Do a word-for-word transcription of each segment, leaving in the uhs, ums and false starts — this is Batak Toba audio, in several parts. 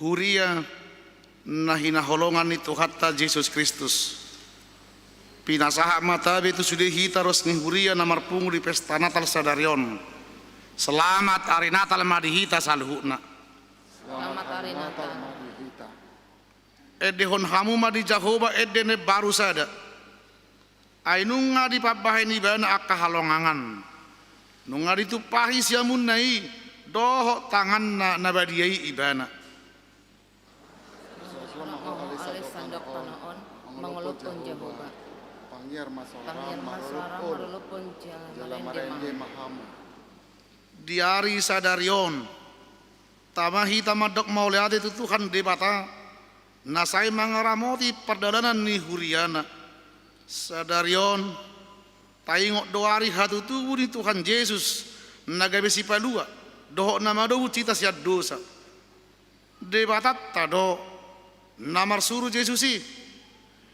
Huria na hinaholongan ni Tuhanta Jesus Kristus. Pinasahat ma tabe tu sude hita ros ni huria na marpungu di pesta Natal sadari on. Selamat ari Natal ma di hita saluhutna. Selamat ari Natal ma di hita. Endehon hamu ma di Jahowa ende na imbaru sada. Ai nunga dipambahen Ibana angka halongangan. Nunga ditumpahi siamunna i dohot tanganna na badia i Ibana. Sandok tano on, mangolohon Jahowa. Pangiar ma suara, marolophon jala marende ma hamu. Di ari sadari on, tama hita mandok mauliate tu Tuhan Debata, na sai mangaramoti pardalanan ni huriana. Sadari on, taingot do ari hatutubu ni Tuhan Jesus, na gabe sipalua, dohot na madobut hita sian dosa. Debatanta do na marsuru Jesus i.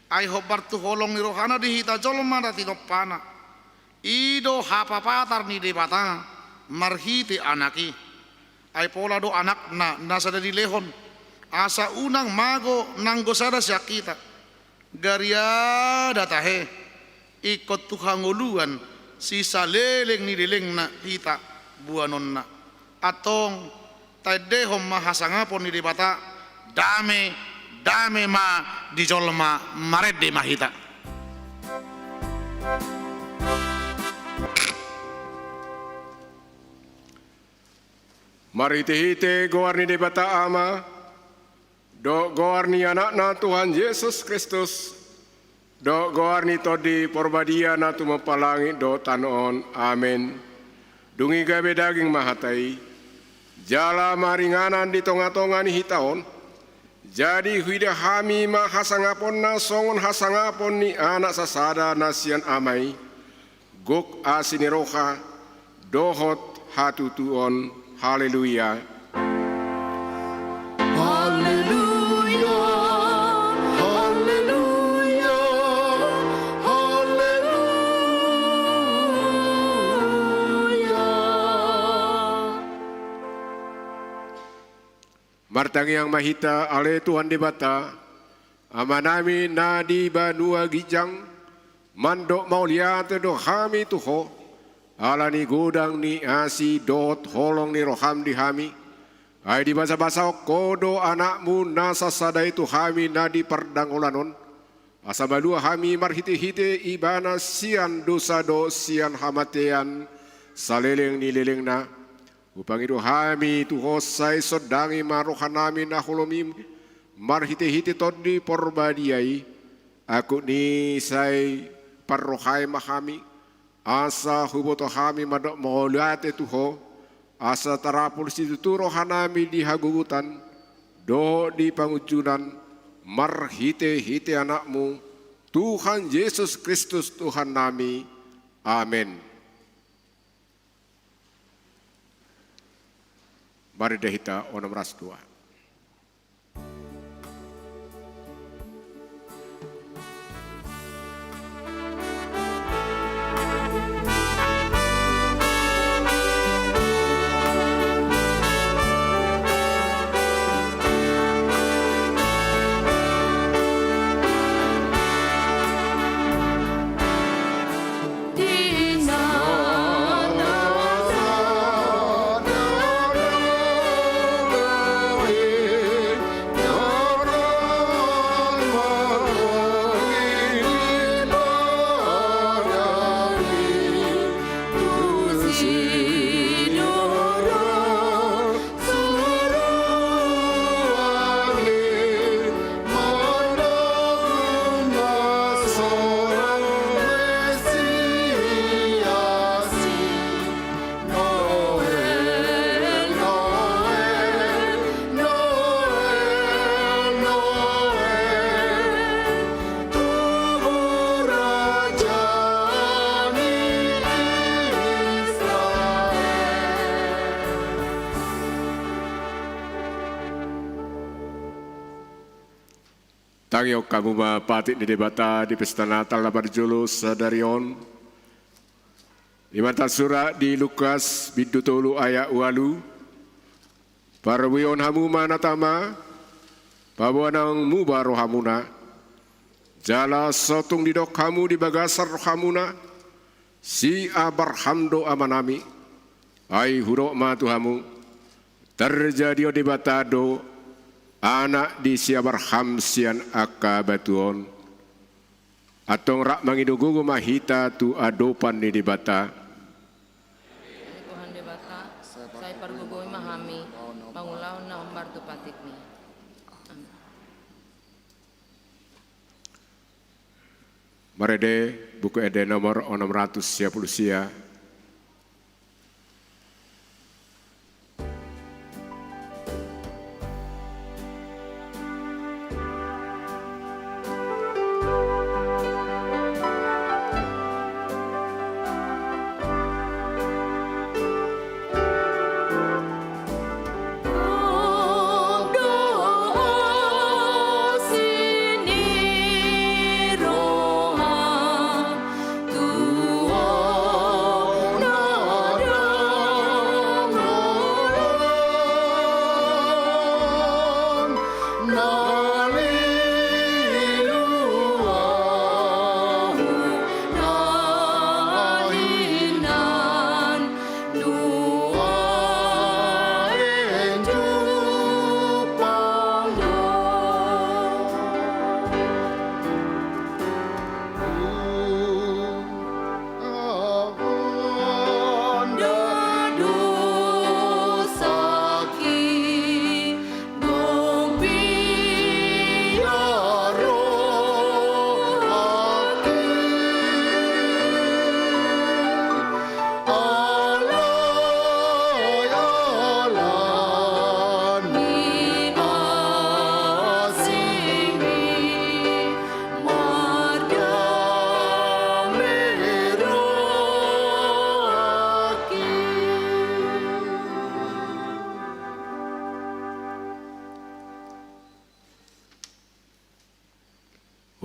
Ai hombar tu holong ni rohana di hita jolma na tinompana. I do hapapatar ni Debata marhite Anak i. Ai pola do Anakna na sada dilehon, asa unang mago nanggo sada sian hita. Gariada tahe, ingkon tu hangoluan sisaleleng ni lelengna hita boanonna. Antong, taendehon ma hasangapon ni Debata, dame, dame ma di jolma, marende ma hita. Marhitehite goar ni Debata Ama, dohot goar ni Anakna Tuhan Jesus Kristus, dohot goar ni Tondi Porbadia na tumompa langit dohot tano on. Amen. Dung i gabe daging ma hata i, jala maringanan di tongatonga ni hita on. Jadi huida hami ma hasangaponna songon hasangapon ni Anak sasada na sian Ama i. Gok asi ni roha dohot hatutuon. Haleluya. Haleluya, haleluya, haleluya. Martangiang ma hita, ale Tuhan Debata, Amanami na di banua ginjang, mandok mauliate do hami tu Ho, ala ni godang ni asi dohot holong ni roham di hami. Ai dibasabasahon Ho do Anakmu na sasada i tu hami na di pardangolan on, asa malua hami marhitehite Ibana sian dosa dohot sian hamatean saleleng ni lelengna. Hupangido hami tu Ho, sai sondangi ma rohanami na holom i marhitehite Tondi Porbadia i. Angkup ni i sai parrohai ma hami, asa huboto hami mandok mauliate tu Ho, asa tarapul situtu rohanami di hagogotan dohot di pangunjunan, marhitehite Anakmu, Tuhan Jesus Kristus Tuhannami. Amen. Marende hita onom ratus dua. Tangihon hamu ma patik ni Debata di pesta Natal na parjolo sadari on. Ima tarsurat di Lukas bindu tolu ayat ualu. Parbuehon hamu ma na tama, Paboa nang muba rohamuna, jala so tung didok hamu di bagasan rohamuna, si Abraham do amanami. Ai hudok ma tu hamu, tarjadihon Debata do anak di si Abraham sian angka batu on. Antong rap mangido gogo ma hita tu adopan ni Debata. Ale Tuhan Debata, sai pargogoi ma hami mangulahon na hombar tu patikMi. Amin. Marende Buku Ende nomor onom ratus sia pulu sia.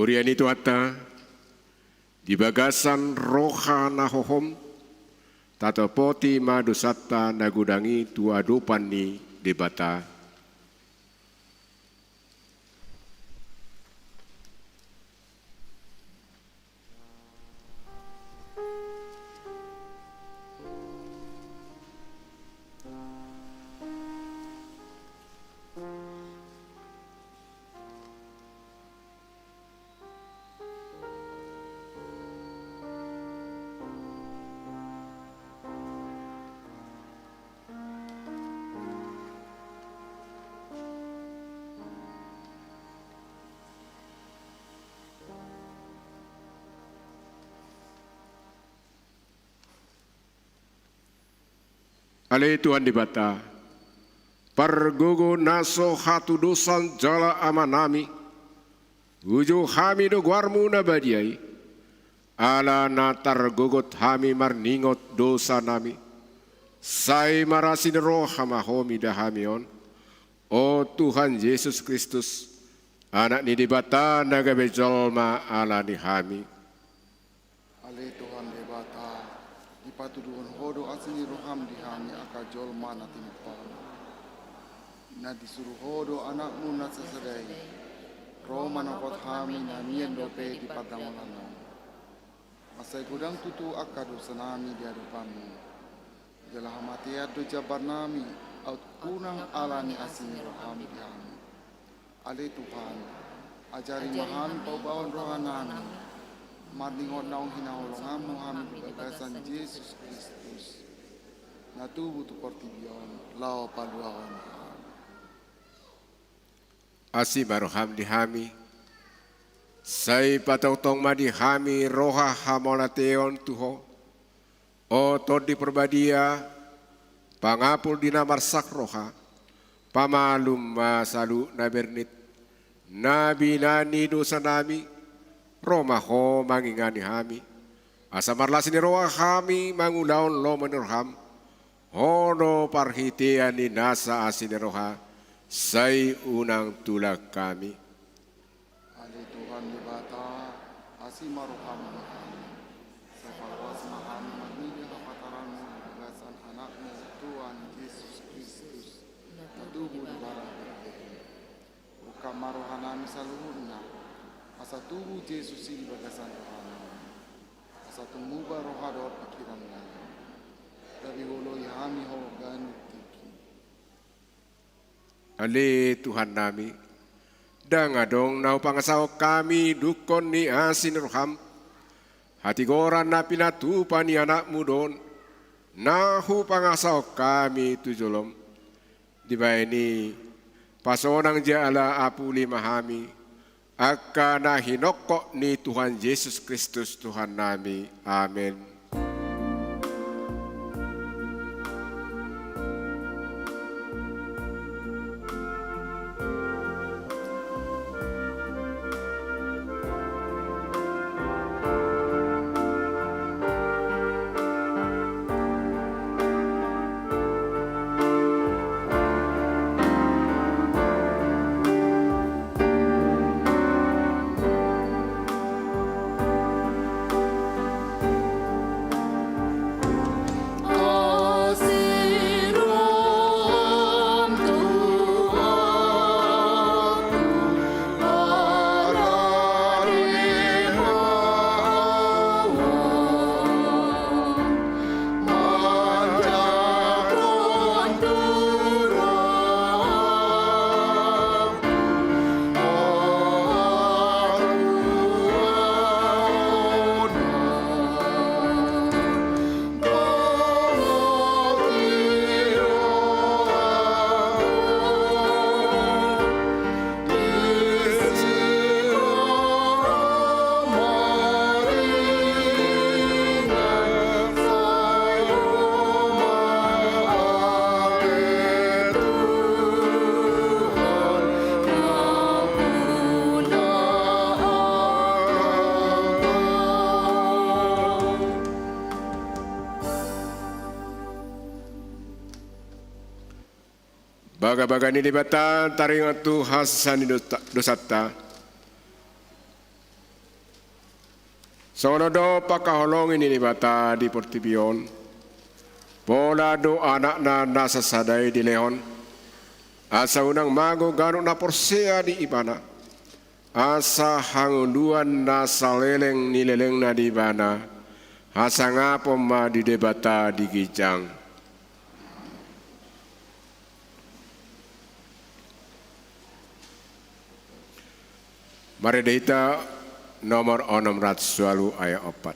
Huria ni Tuhanta, di bagasan roha na hohom, tatopoti ma dosanta na godang i tu adopan ni Debata. Ale Tuhan Debata, pargogo na so hatudosan jala amanami, uju hami do goarmu na badia i, ala na targogot hami marningot dosanami, sai marasi ni roha ma ho mida hami on, o Tuhan Jesus Kristus, Anak ni Debata na gabe jolma ala ni hami. Ale Tuhan Debata, dipatuduhon ho do asi ni roham di hami angka jolma na tinumpahon. Na disuru ho do Anakmu na sasada i, ro manopot hami na mian dope di pardamolan on. Mansai godang tutu angka dosanami di adopanmu. Jala hamatean do jambarnami, aut unang ala ni asi ni roham di hami. Ale Tuhan, ajari ma hami paubahon rohanami, marningot naung hinaholonganmu hami di bagasan Jesus Kristus, na tubu tu portibi on, laho paluahon hami. Asi ma roham di hami, sai patongtong ma di hami roha hamauliateon tu ho, O Tondi Parbadia, pangapul di na marsak roha, pamalum ma saluhut na bernit, na binahen ni dosanami, ro ma ho mangingani hami, asa marlas ni roha hami mangulahon lomo ni roham, ho do parhitean ni nasa asi ni roha, sai unang tulang hami. Ale Tuhan Debata, asi ma roham di hami, sai paloas ma hami marnida hapataranmu di bagasan Anakmu Tuhan Jesus Kristus, na tubu di bara Betlehem. Ungkap ma saluhutna, asa tubu Jesus i di bagasan rohana, asa tung muba roha dohot pingkiranna, gabe huoloi hami Ho ganup tingki. Ale Tuhannami, ndang adong na hupangasahon hami dungkon ni asi ni roham, hatigoran na pinatupa ni Anakmu do on na hupangasahon hami tu jolom. Dibahen i, pasonang jala apuli ma hami, angka na hinongkop ni Tuhan Jesus Kristus Tuhannami. Amen. Bagabaga ni Debata taringot tu hasesaan ni dosanta. Songon on do pangkaholongi ni Debata di portibi on. Pola do Anakna na sasada i dilehon, asa unang mago ganup na porsea di Ibana, asa hangoluan na saleleng ni lelengna di Ibana, hasangapon ma di Debata di ginjang. Marende hita nomor onom ratus ualu ayat opat.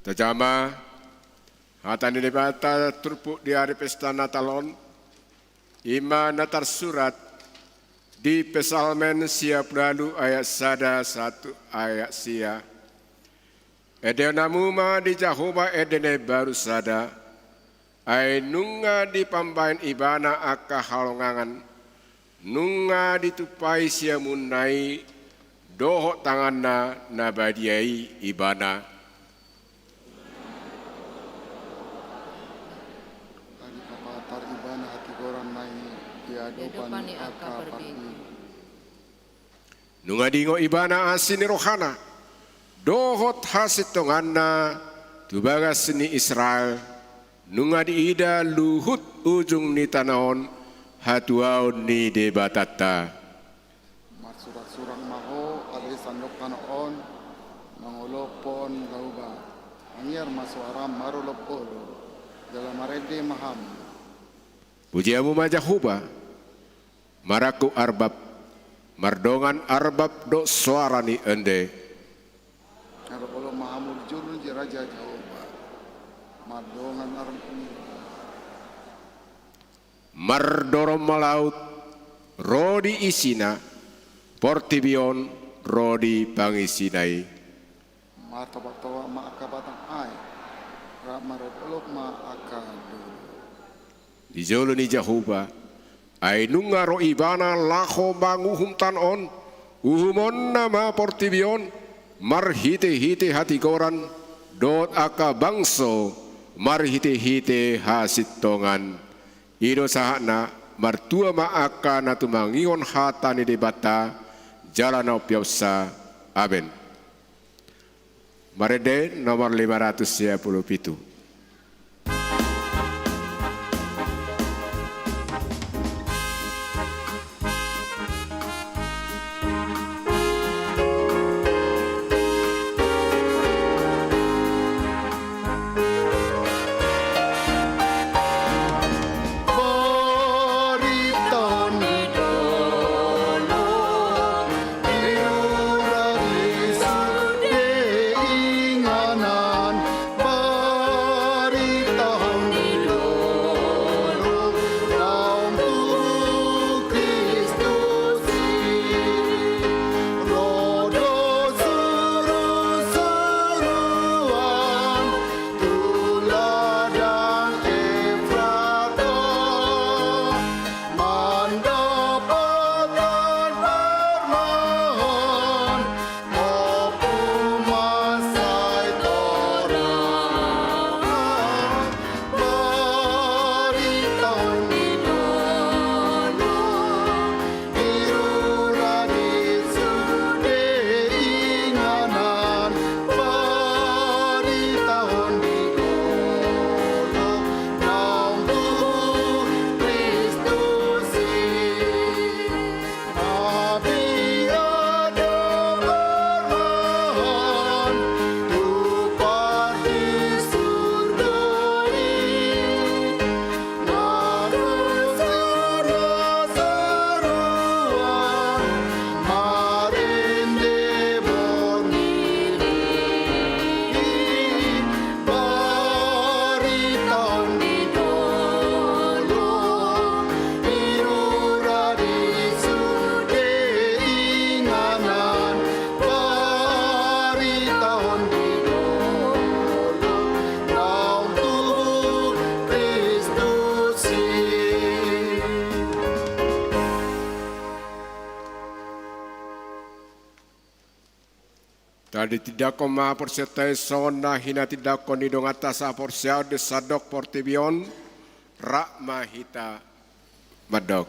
Tajama hata ni Debata turpuk di ari pesta Natal on, i ma na tarsurat di Psalmen sia pulu ualu ayat sada sahat tu ayat sia. Endehon hamu ma di Jahowa ende na imbaru sada, ai nunga dipambahen Ibana angka halongangan, nunga ditumpahi siamunna i dohot tanganna na badia i Ibana. Ai dipapatar Ibana hatigoranna i di adopan ni angka parbegu. Nunga diingot Ibana asi ni rohana dohot hasintonganna tu bagas ni Israel, nunga diida luhut ujung ni tano on hatuaon ni Debatanta. Marsuratsurat Dok tano on mangolophon Jahowa, mangiar ma soaram marolopolop, jala marende ma hamu. Puji hamu ma Jahowa, marangkup arbab, mardongan arbab dohot soara ni ende. Marolopolop ma hamu di jolo ni raja Jahowa, mardongan arbab. Mardorong ma laut ro di isina, portibi on ro di pangisina i. Martopattopat ma angka batang aek, rap marolopolop ma angka dolok. Di jolo ni Jahowa, ai nunga ro Ibana laho manguhum tano on, uhumonna ma portibi on, marhitehite hatigoran, dohot angka bangso, marhitehite hasintongan. I do sahatna. Martua ma angka na tumangihon hata ni Debata jala na umpeopsa. Amen. Marende nomor lima ratus sia pulu pitu. Tadi tindanghon ma haporseaonta i songon na hinatindangkon ni donganta sahaporseaon di sandok portibi on. Rap ma hita mandok.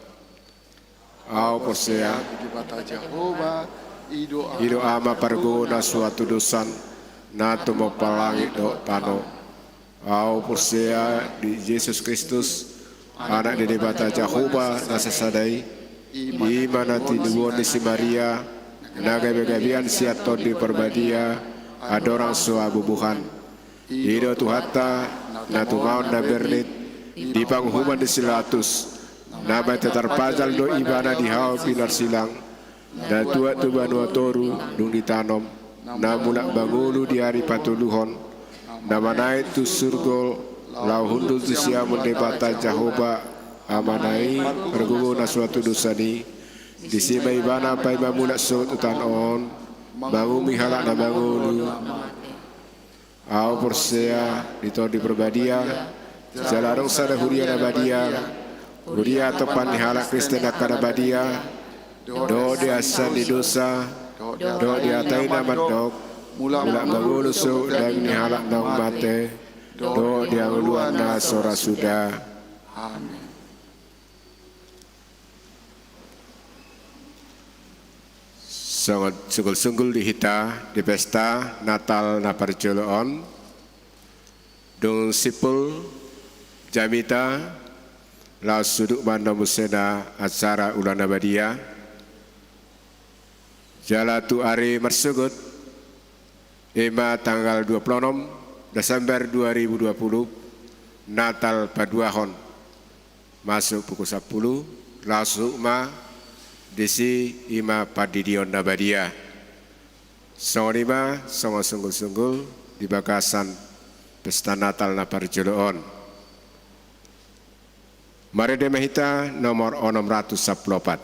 Ahu porsea di Debata Jahowa, i do Ama, i do Ama pargogo na so hatudosan, na tumompa langit dohot tano. Ahu porsea di Jesus Kristus, Anak ni Debata Jahowa na sasada i, i ma na tinubuhon ni si Maria, na gabegabean sian Tondi Parbadia, andorang so habubuhan. I do Tuhanta, na tumaon na bernit di panguhuman ni si Pilatus, na mate tarpajal do Ibana di hau pilar silang, na tuat tu banua toru dung ditanom, na mulak mangolu di ari patoluhon, na manaek tu surgo laho hundul tu siamun Debata Jahowa Amana i pargogo na so hatudosan i. Disi ma Ibana paima mulak sogot tu tano on, manguhumi halak na mangolu. Ahu porsea di Tondi Parbadia, jala adong sada huria na badia, huria atopan ni halak Kristen angka na badia, dohot di hasesaan ni dosa, dohot di hata i na mandok, mulak mangolu sogot daging ni halak naung mate, dohot di hangoluan na so ra suda. Amen. Songon sungkul-sungkul di hita di pesta Natal na parjolo on, dung simpul jamita, laos suduk ma annon muse na acara Ulaon na Badia. Jala tu ari marsogot, i ma tanggal dua puluh enam Desember dua ribu dua puluh, Natal paduahon, masuk pukul sampulu, laos suhut ma disi, i ma pandidion na badia. Songon i ma songon sunggul-sunggul di bagasan pesta Natal na parjolo on. Marende ma hita nomor onom ratus sampulu opat.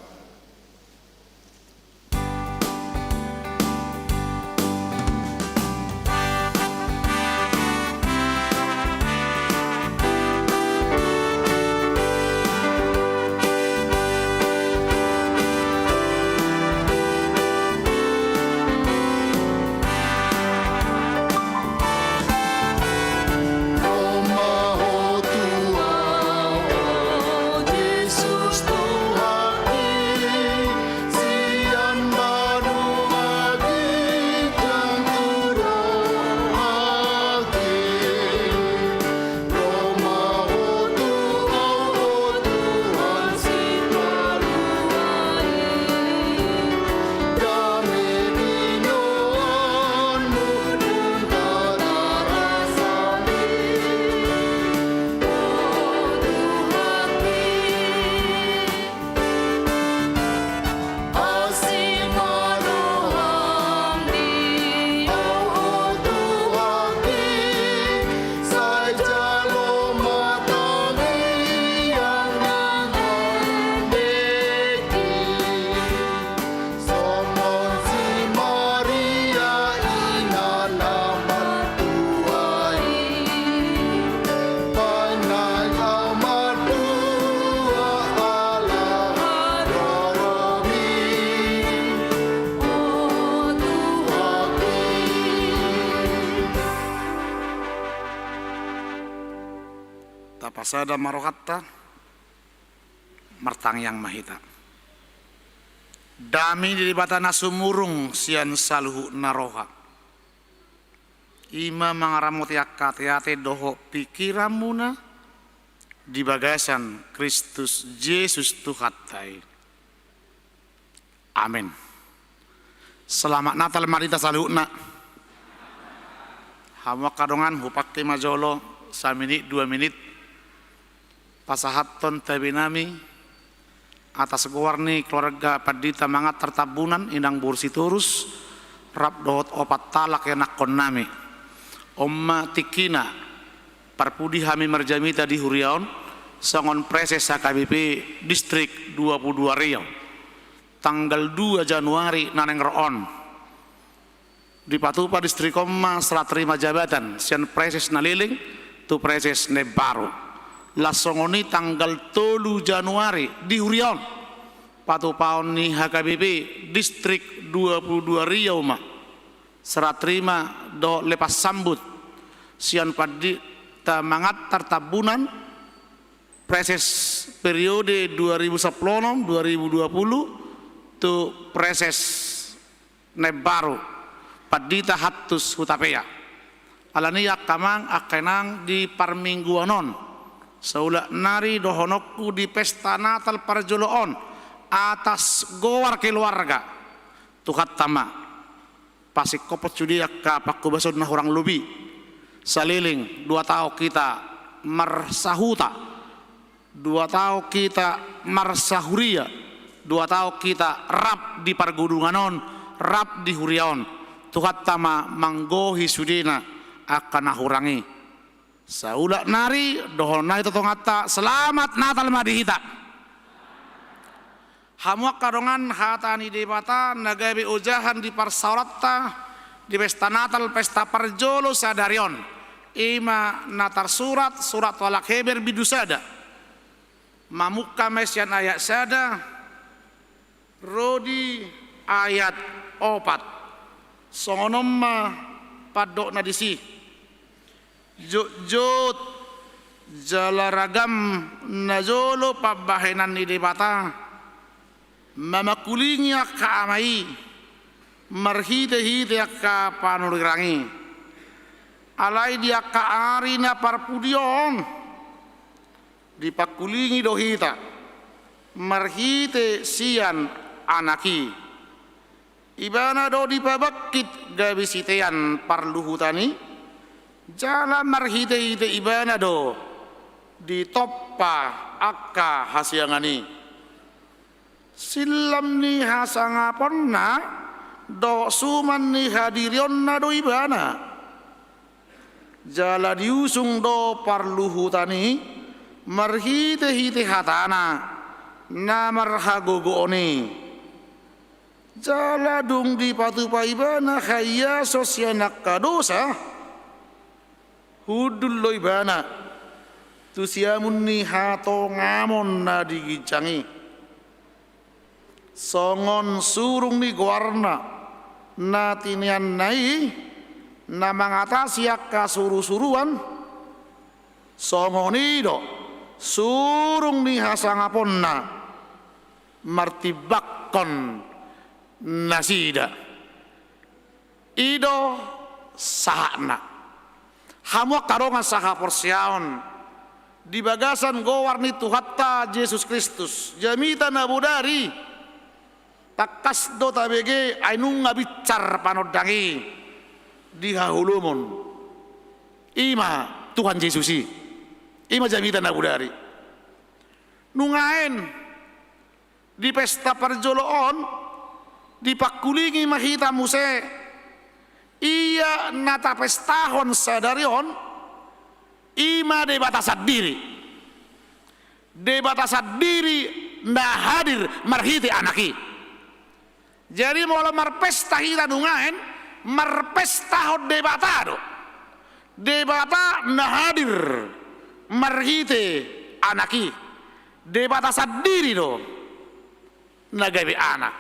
Tapasada ma rohanta, martangiang ma hita. Dame ni Debata na sumurung sian saluhutna roha, i ma mangaramoti angka ateate dohot pingkiranmuna di bagasan Kristus Jesus Tuhanta i. Amen. Selamat Natal ma di hita saluhutna. Hamu angka dongan, hupake ma jolo saminit dua minit pasahathon tabinami atas goar ni keluarga Pandita Mangantar Tambunan, Inang boru Sitorus, rap dohot opat halak ianakkonnami. On ma tingkina parpudi hami marjamita di huria on songon Praeses H K B P Distrik dua puluh dua Riau, tanggal dua Januari na naeng ro on. Dipatupa distrik on ma serah terima jabatan sian praeses na leleng tu praeses na imbaru. Laos songon i tanggal tolu Januari di huria on, patupaon ni H K B P Distrik dua puluh dua Riau ma serah terima dohot lepas sambut sian Pandita Mangantar Tambunan, praeses periode dua ribu sampulu onom dua ribu dua puluh tu praeses na imbaru, Pandita Hantus Hutapea. Alani i angka amang, angka inang, di parmingguan on, saulak nari dohononku di pesta Natal parjolo on atas goar keluarga, Tuhanta ma pasingkophon sude angka panghobason na hurang lobi. Saleleng dua taon hita marsahuta, dua taon hita marsahuria, dua taon hita rap di pargodungan on, rap di huria on. Tuhanta ma manggohi sudena angka na hurang i. Saulak nari dohonon nai tu tonganta, selamat Natal ma di hita. Hamu angka dongan, hata ni Debata na gabe ojahan di parsaoranta di pesta Natal, pesta parjolo sadari on, i ma na tarsurat surat tu halak Heber bindu sada. Mamungka ma i sian ayat sada ro di ayat opat. Songon on ma pandokna disi. Jotjot jala ragam najolo pambahenan ni Debata mamangkulingi angka ama i marhitehite angka panurirang i. Alai di angka ari na parpudi on dipangkulingi do hita marhite sian Anak i. Ibana do dipabangkit gabe sitean parluhutan i, jala marhitehite Ibana do ditompa angka hasiangan i. Sillam ni hasangaponna dohot suman ni hadirionna do Ibana. Jala diusung do parluhutan i marhitehite hataNa na marhagogoon i. Jala dung dipatupa Ibana haiason sian angka dosa, hundul do Ibana tu siamun ni hatongamon na di ginjang i. Songon surung ni goarna na tineanna i, na mangatasi angka surusuruan, songon i do surung ni hasangaponna martimbangkon nasida. I do sahatna. Hamu angka dongan sahaporseaon, di bagasan goar ni Tuhanta Jesus Kristus, jamita na bodari, tangkas do tabege ai nunga binsar panondang i di haholomon. I ma Tuhan Jesus i. I ma jamita na bodari. Nuaeng di pesta parjolo on, dipangkulingi ma hita muse, ia na tapestahon sadari on, i ma Debata sandiri. Debata sandiri na hadir marhite Anak i. Jadi molo marpesta hita nuaeng, marpestahon Debata do. Debata na hadir marhite Anak i. Debata sandiri do na gabe anak.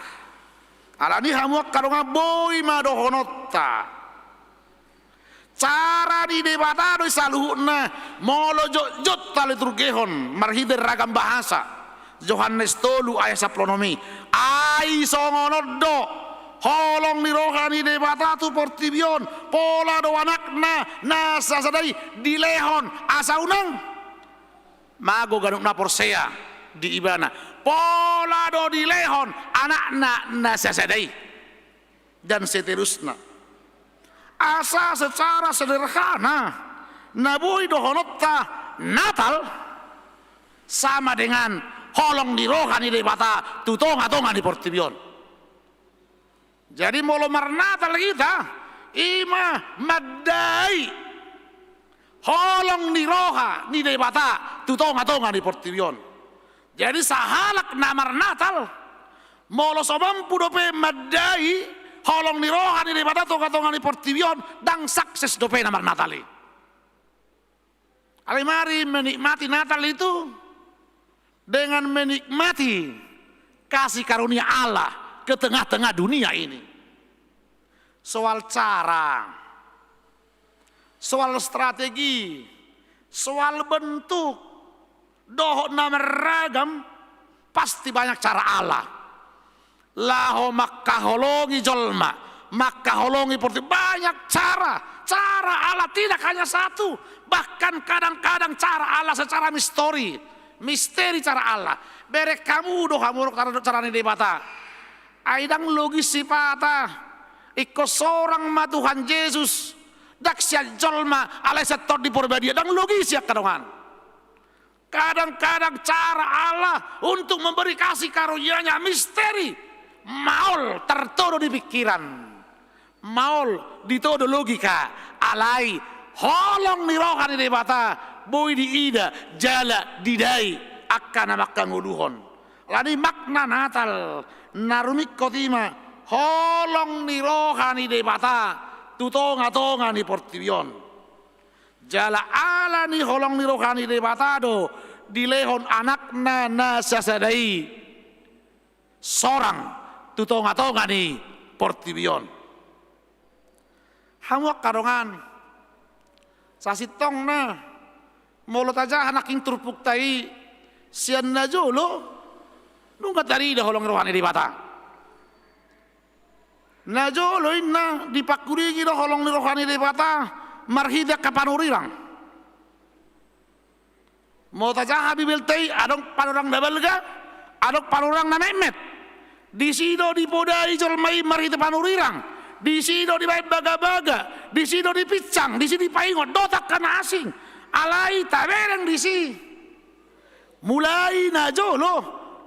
Alani i hamu angka dongan, boi ma dohononta, cara ni Debata do i saluhutna. Molo jotjot taliturgehon marhite ragam bahasa, Johannes tolu ayat sampulu onom i, ai songon on do holong ni roha ni Debata tu portibi on, pola do Anakna na sasada i dilehon asa unang mago ganup na porsea di Ibana. Pola do dilehon Anakna na sasada i, dan seterusna. Asa secara sederhana na boi dohononta, Natal sama dengan holong ni roha ni Debata tu tongatonga ni portibi on. Jadi molo marnatal hita, i ma mandai holong ni roha ni Debata tu tongatonga ni portibi on. Jadi sahalak na marnatal, molo so mampu dope mandai holong ni roha ni Debata tongatonga ni portibi on, ndang sukses dope na marnatal i. Alai mari menikmati Natal itu dengan menikmati kasih karunia Allah ke tengah-tengah dunia ini. Soal cara, soal strategi, soal bentuk, dohot na marragam, pasti banyak cara Allah. Laho mangkaholongi jolma, mangkaholongi portibi, banyak cara. Cara Allah tidak hanya satu, bahkan kadang-kadang cara Allah secara misteri, misteri cara Allah. Bereng hamu do hamu cara, cara ni Debata. Ai ndang logis sipata, ingkon sorang ma Tuhan Jesus, ndang sian jolma, alai sian Tondi Porbadia, ndang logis i angka dongan. Kadang-kadang cara Allah untuk memberi kasih karunia-Nya misteri, maol tartodo di pikiran, maol ditodo logika, alai holong ni roha ni Debata boi diida jala didai angka na mangkangoluhon. Alani makna Natal na rumingkot i ma holong ni roha ni Debata tu tongatonga ni portibi on. Jala alani holong ni roha ni Debata do dilehon Anakna na sasada i sorang tu tongatonga ni portibi on. Hamu angka dongan, sasintongna, molo tajaha nangkin turpukta i sian najolo, nunga tarida holong ni roha ni Debata. Najolo inna dipangkulingi do holong ni roha ni Debata marhite angka panurirang. Molo tajaha Bibelta i, adong panurirang na balga, adong panurirang na metmet. Disi do dipodai jolma i marhite panurirang, disi do dibaen bagabaga, disi do dipinsang, disi dipaingot, ndang angka na asing. Alai tabereng disi. Mulai najolo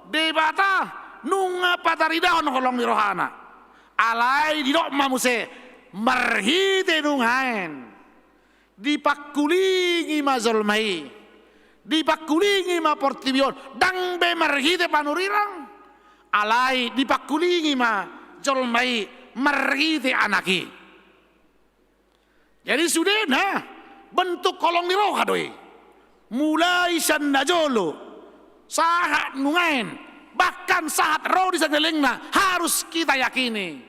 Debata nunga pataridahon holong ni rohana. Alai didok ma muse marhite nungaen. Dipangkulingi ma jolma i. Dipangkulingi ma portibi on. Ndang be marhite panurirang. Alai dipangkulingi ma jolma i marhite Anak i. Jadi sudena bentuk holong ni roha do i. Mulai sian najolo sahat nungaen, bahkan sahat ro di salelengna, harus kita yakini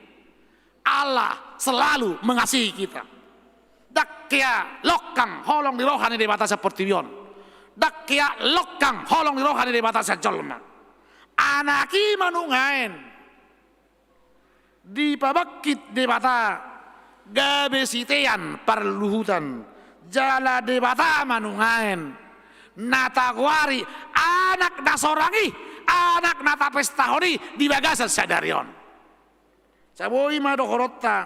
Allah selalu mengasihi kita. Ndang hea longkang holong ni roha ni Debata sian portibi on. Ndang hea longkang holong ni roha ni Debata sian jolma. Anak i ma nungaen dipabangkit Debata gabe sitean parluhutan, jala Debata ma nungaen na tagoari Anak na sorang i, Anak na tapestahon i di bagasan sadari on. Sai boi ma dohononta,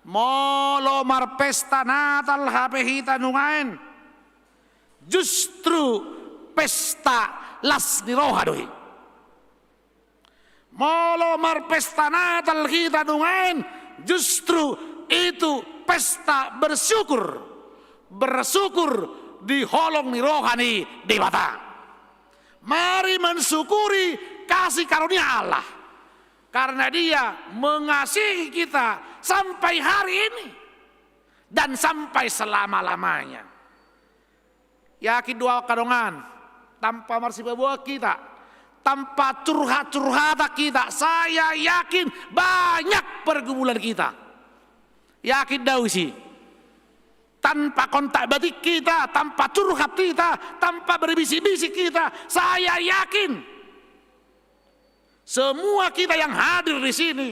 molo marpesta Natal hape hita nungaen, justru pesta las ni roha do i. Molo marpesta Natal hita nungaen, justru itu pesta bersyukur. Bersyukur di holong ni roha ni Debata. Mari mensyukuri kasih karunia Allah. Karena Dia mengasihi kita sampai hari ini dan sampai selama-lamanya. Yakin do ahu angka dongan, tanpa marsipaboa kita, tanpa curhat-curhatan kita, saya yakin banyak pergumulan kita. Yakin do ahu disi. Tanpa kontak batin kita, tanpa curhat kita, tanpa berbisik-bisik kita, saya yakin semua kita yang hadir di sini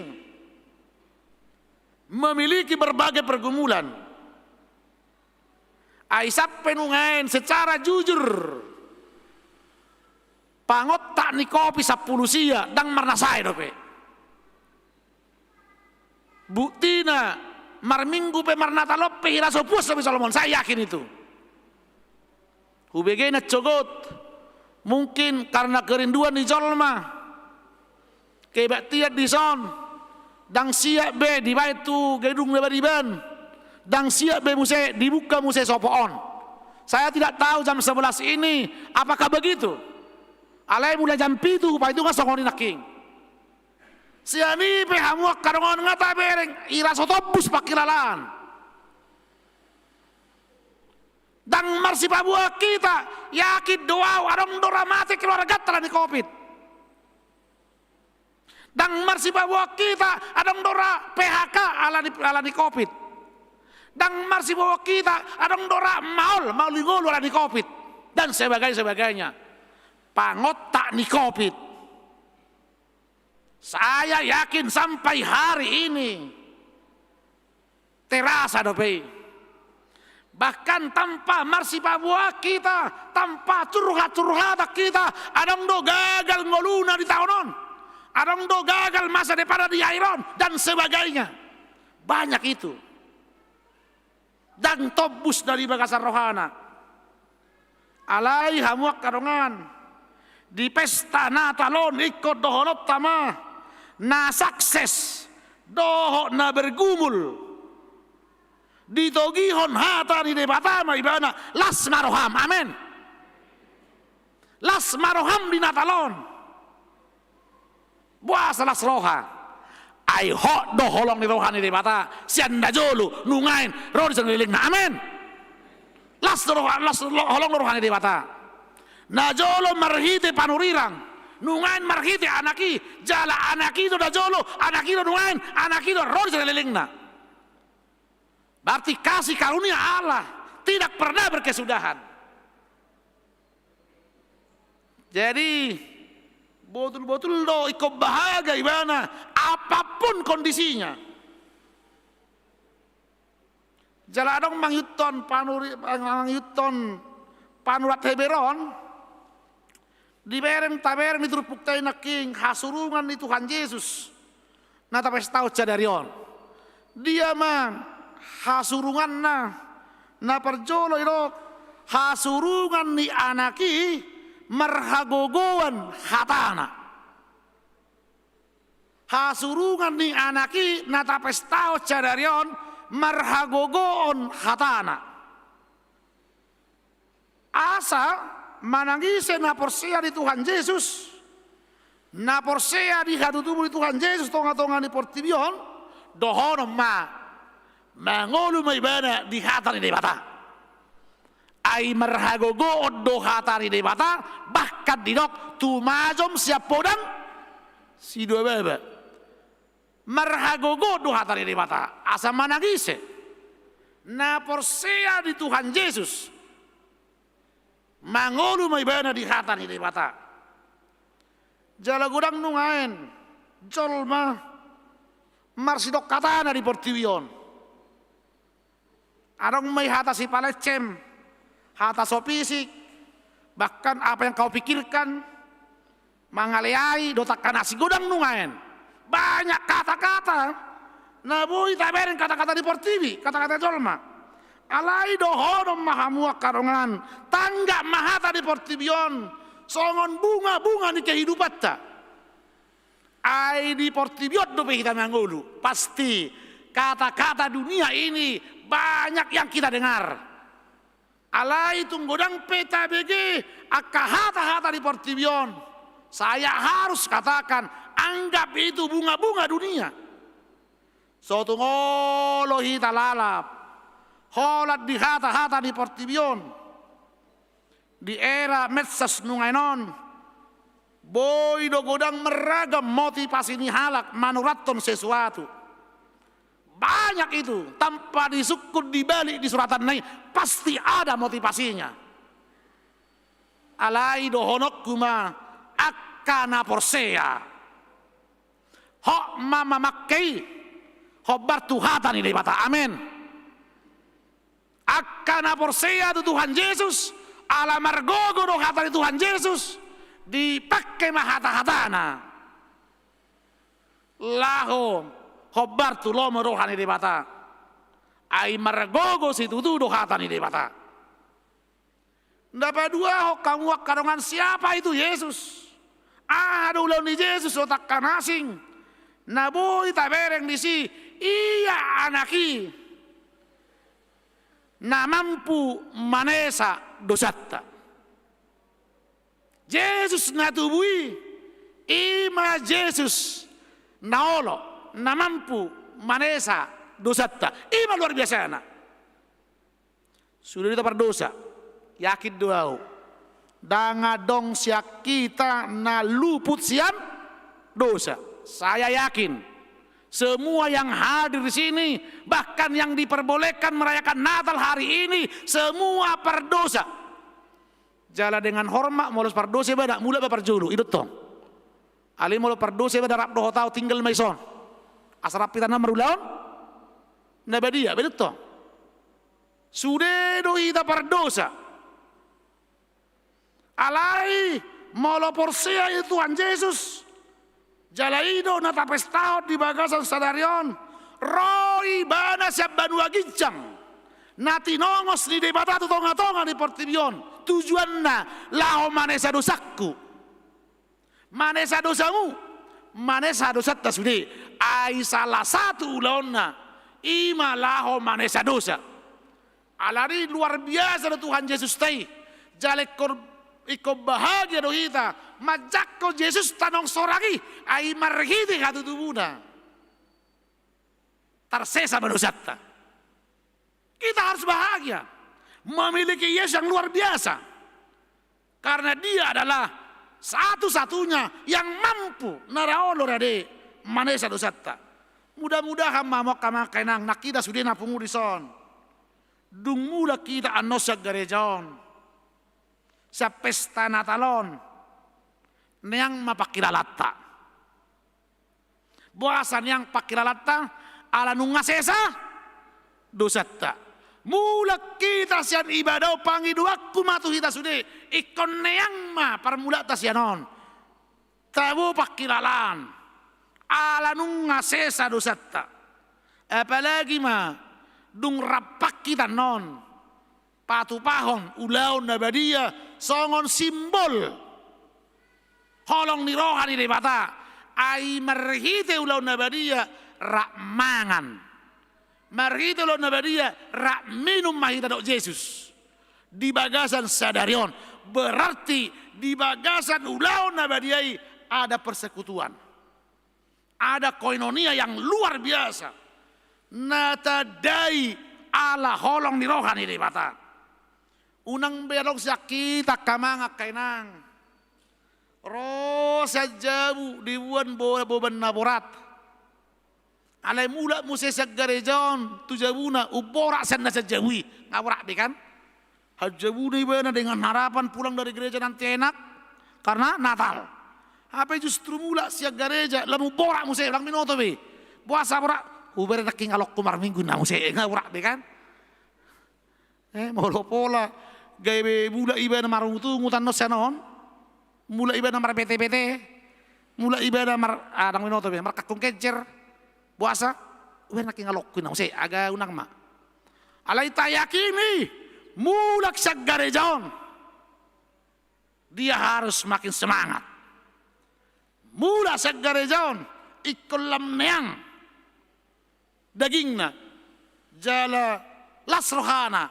memiliki berbagai pergumulan. Ai sampe nungaen secara jujur, pangontak ni Covid sampulu sia ndang marnasae dope. Buktina, marminggu pe marnatal on pe hira so puas dope jolma on, saya yakin itu. Hubege nasogot, mungkin karena kerinduan ni jolma, kebaktian dison ndang siap be dibaen tu gedung na bariban, ndang siap be muse dibuka muse sopo on. Saya tidak tahu jam sebelas ini apakah begitu. Alai mulai jam pitu hupahitung songon i nangkin. Sian i pe hamu angka dongan nga tabereng, hira so tombus pangkilalaan. Ndang marsipaboa kita, yakin do ahu adong do ra mate keluarganta ala ni Covid. Ndang marsipaboa kita, adong do ra P H K ala ni, ala ni Covid. Ndang marsipaboa kita, adong do ra maol, maol ni ngolu ala ni Covid. Dan sebagainya, sebagainya. Pangontak ni Covid. Saya yakin sampai hari ini terasa dope i. Bahkan tanpa marsipaboa kita, tanpa curhat-curhatan kita, adong do gagal ngoluna di taon on, adong do gagal masa depanna di akhir on, dan sebagainya. Banyak itu. Ndang tombus na di bagasan rohana. Alai hamu angka dongan, di pesta Natal on ingkon dohononta ma, na sukses dohot na bergumul, ditogihon hata ni Debata ma ibana, las ma roham. Amen. Las ma roham di Natal on. Boasa las roha? Ai hot do holong ni roha ni Debata sian najolo, nungaen, ro di salelengna. Amen. Las do roha, las do holong ni roha ni Debata. Najolo marhite panurirang, nungaen marhite Anak i, jala Anak i do najolo, Anak i do nungaen, Anak i do ro di salelengna. Berarti kasih karunia Allah tidak pernah berkesudahan. Jadi, botul-botul do ingkon bahagia ibana, apapun kondisinya. Jala adong mangihuthon panuri-, mangihuthon panurat Heber on, Dibereng, tabereng di turpukta i nangkin hasurungan ni Tuhan Jesus na tapestahon sadari on. Dia ma hasurunganna na parjolo? Didok hasurungan ni Anak i marhagogoon hatana. Hasurungan ni Anak i na tapestahon sadari on marhagogoon hatana. Asa manang ise na porsea di Tuhan Jesus, na porsea di hatutubu ni Tuhan Jesus tongatonga ni portibi on, dohonon ma, mangolu ma ibana di hata ni Debata. Ai marhagogoon do hata ni Debata, bahkan didok tumajom sian podang sidua baba. Marhagogoon do hata ni Debata, asa manang ise na porsea di Tuhan Jesus, mangolu ma ibana di hata ni Debata. Jala godang nunga en jolma marsidok hatana di portibi on. Adong ma i hata sipalecem, hata so fisik, bahkan apa yang kau pikirkan, mangaleai, dohot angka na asing, godang nunga en. Banyak kata-kata na boi tabereng, kata-kata di portibi, kata-kata jolma. Alai dohonon ma hamu angka dongan, tanggap ma hata di portibi on songon bunga-bunga ni kehidupanta. Ai di portibi on dope hita mangolu, pasti kata-kata dunia ini banyak yang kita dengar. Alai tung godang pe tabege angka hata-hata di portibi on, saya harus katakan, anggap itu bunga-bunga dunia. So tung olo hita lalap holan di hata-hata di portibi on. Di era medsos nunga en on, boi do godang marragam motivasi ni halak manurathon sesuatu. Banyak itu, tanpa disungkun, dibalik di suratanna i, pasti ada motivasinya. Alai dohononku ma, angka na porsea, hot ma mamangke i hombar tu hata ni Debata. Amen. Angka na porsea tu Tuhan Jesus, ala margogo do hata ni Tuhan Jesus, dipangke ma hata-hatana laho hombar tu lomo roha ni Debata. Ai margogo situtu do hata ni Debata. Na paduahon hamu angka dongan, siapa itu Yesus? Aha do ulaon ni Jesus dohot angka na asing na boi tabereng disi? Ia Anak i na mampu manesa dosanta. Jesus na tubu i, i ma Jesus na olo, na mampu manesa dosanta. I ma luar biasana. Sude do hita pardosa, yakin do ahu. Ndang adong sian hita na luput sian dosa. Saya yakin, semua yang hadir di sini, bahkan yang diperbolehkan merayakan Natal hari ini, semua pardosa. Jala dengan hormat, molo so pardosa iba, ndang mulak iba parjolo, i do tong. Alai molo pardosa iba, ndang rap dohot ahu, tinggal ma dison. Asa rap hita na marulaon na badia, i do tong. Sude do hita pardosa. Alai molo porsea i Tuhan Jesus, jala i do na tapestahon di bagasan sadari on, ro ibana sian banua ginjang na tinongos ni Debata tu tongatonga ni portibi on. Tujuanna laho manesa dosangku. Manesa dosamu, manesa dosanta sude. Ai salah satu ulaonna i ma laho manesa dosa. Alani luar biasa do Tuhan Jesusta i. Jala ingkon, ingkon bahagia do hita manjangkon Jesusta naung sorang i, ai marhite hatutubuna tarsesa ma dosanta. Kita harus bahagia memiliki Yesus yang luar biasa. Karena Dia adalah satu-satunya yang mampu, na ra olo rade, manesa dosanta. Mudah-mudahan ma hamu angka amang, angka inang, nangkin sude na pungu dison, dung mulak hita annon sian gareja on, sian pesta Natal on, neang ma pangkilalanta. Boasa neang pangkilalanta? Ala nunga sesa dosanta. Mulak hita sian ibadah on, pangidoanku ma tu hita sude, ingkon neang ma parmulaanta sian on. Tabo pangkilalaan, ala nunga sesa dosanta. Apalagi ma dung rap hita annon patupahon ulaon na badia songon simbol holong ni roha ni Debata. Ai marhite ulaon na badia rap mangan, marhite ulaon na badia rap minum ma hita dohot Jesus di bagasan sadari on. Berarti di bagasan ulaon na badia i ada persekutuan, ada koinonia yang luar biasa na tandai ala holong ni roha ni Debata. Unang be adong sian hita angka amang, angka inang, ro sian jabu diboan bo-, boban na borat. Alai mulak muse sian gareja on tu jabuna, umborat sian na sian jabu i. Nga borat be kan? Sian jabuna ibana dengan harapan pulang dari gereja nanti enak karena Natal. Hape justru mulak sian gareja lam umborat muse, unang binoto be. Boasa borat? Hubereng nangkin holongku marminggu ninna muse, nga borat be kan? Eh, molo pola gabe mulak ibana marungutungut annon sian on, mulak ibana marbetebete, mulak ibana mar-, ah, unang binoto be, markangkung kencer. Boasa? Hubereng nangkin holongku ninna muse, nga unang ma. Alai tayakini, mulak sian gareja on dia harus makin semangat. Mulak sian gareja on ingkon lam neang dagingna jala las rohana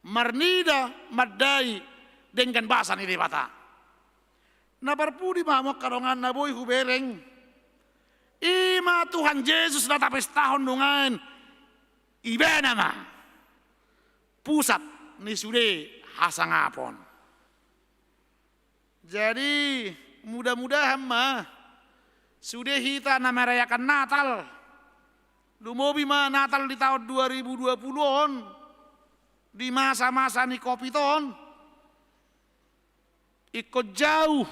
marnida mandai denggan basa ni Debata. Na parpudi ma hamu angka dongan na boi hubereng, i ma Tuhan Jesus na tapestahon dongan, ibana ma pusat ni sude hasangapon. Jadi, mudah-mudahan ma sude hita na merayakan Natal, lumobi ma Natal di taon dua ribu dua puluh on, di masa-masa ni Covid on, ingkon jauh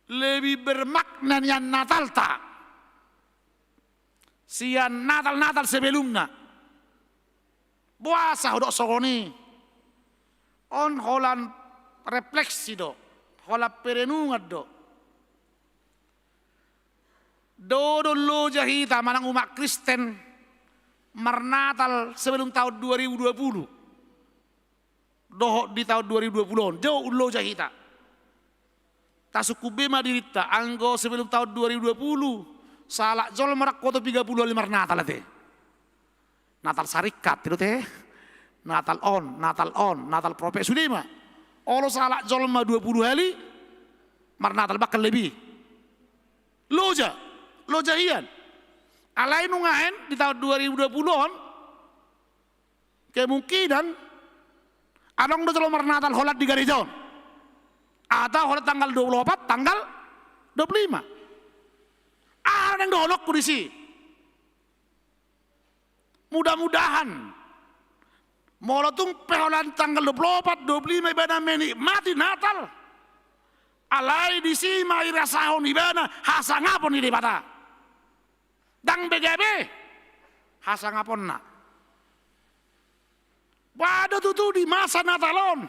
lebih bermakna nian Natalta sian Natal-Natal sebelumna. Boasa hudok songon i? On holan refleksi do, holan perenungan do. Do, do loja hita manang umat Kristen marnatal sebelum taon dua ribu dua puluh dohot di taon dua ribu dua puluh on, do loja hita. Tasungkun be ma dirinta, anggo sebelum taon dua ribu dua puluh, sahalak jolma ndang huoto piga puluh hali marnatal ate. Natal saringkat, ido te. Natal on, Natal on, Natal propek, sude ma. Olo sahalak jolma dua puluh hali marnatal, bahkan lebih. Loja, loja hian. Alai nunga baen di taon dua ribu dua puluh on, kemungkinan adong do jolma marnatal holan di gareja on. Atau holan tanggal dua puluh opat, tanggal dua puluh lima. Aha naeng dohononku disi? Mudah-mudahan molo tung pe holan tanggal dua puluh opat, dua puluh lima ibana menikmati Natal, alai disi ma irasahon ibana hasangapon ni Debata. Ndang be gabe hasangaponna. Boha do tutu di masa Natal on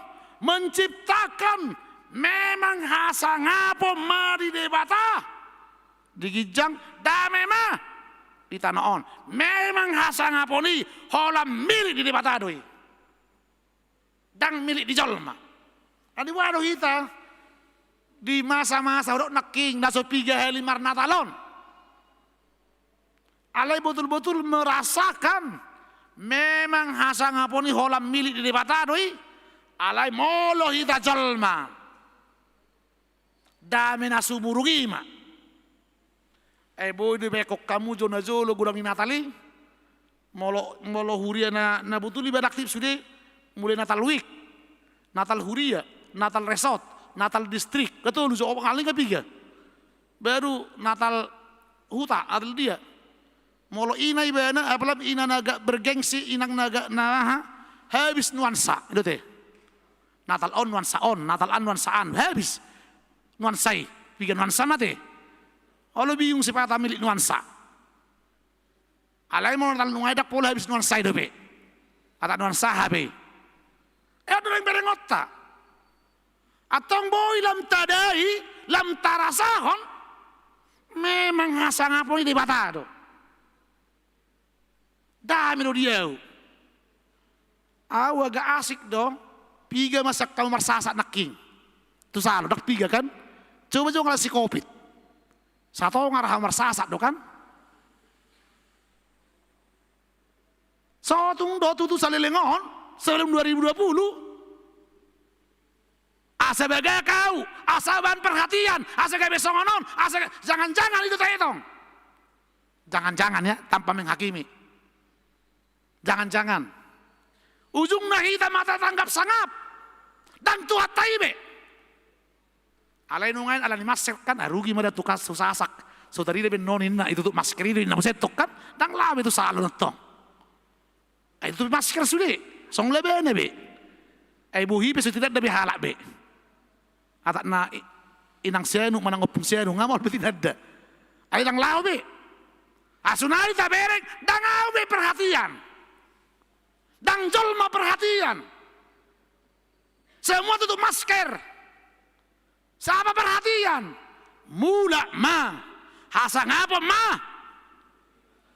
menciptakan memang hasangapon ma di Debata di ginjang, dame ma di tano on. Memang hasangapon i holan milik ni Debata do i. Ndang milik ni jolma. Jadi boha do hita di masa-masa hudok nangkin na so piga hali marnatal on? Alai botul-botul merasakan memang hasangapon i holan milik ni Debata do i. Alai molo hita jolma, dame na sumurung i ma. Ai boi do ibaen hamu jo na jolo godang ni Natal i. Molo, molo huria na, na botul iba aktif sude, mulai Natal Week, Natal Huria, Natal Resort, Natal Distrik, nga tolu jo, paling nga piga. Baru Natal Huta, Natal dia. Molo ina ibana, apalagi ina na agak bergengsi, inang na agak na aha, habis nuansa, ido te. Natal on nuansa on, Natal an nuansa an, habis nuansa i, piga nuansa ma te. Olo bingung sipata milik nuansa. Alai molo Natal nuaeng ndang pola habis nuansa i dope. Atak nuan saha be. E on do naeng berengonta. Antong boi lam tadai, lam tarasahon, memang hasangapon ni Debata do. Dame do di ahu. Ahu agak asik do, piga ma sian hamu marsasak nangkin. Tu salo, ndang piga kan? Coba jo ngalasi covid. Satonga ra hamu marsasak do kan? Sotung do tutu saleleng on, sebelum dua ribu dua puluh. Asa bagak ahu, asa bahen perhatian, asa gabe songon on, asa ga-, jangan-jangan itu taetong. Jangan-jangan ya, tanpa menghakimi. Jangan-jangan. Ujungna hita ma tatanggap sangap. Ndang Tuhanta i be. Alai nuaeng ala ni masker kan, ah, rugi ma da tu kas-, tu sasak. So tarida be non inna, itutup masker i do inna muse tong kan. Ndang laho be tu salon tong. Ai tutup masker sude. Songon labana be. Ai bohi pe so tinanda be halak be. Atakna i-, inang sianu manang ompung sianu nga maol be tinanda. Ai ndang laho be. Asu nari tabereng, ndang ahu be perhatian. Ndang jolma perhatian. Semua tutup masker. Siapa perhatian? Mulak ma. Hasangapon ma.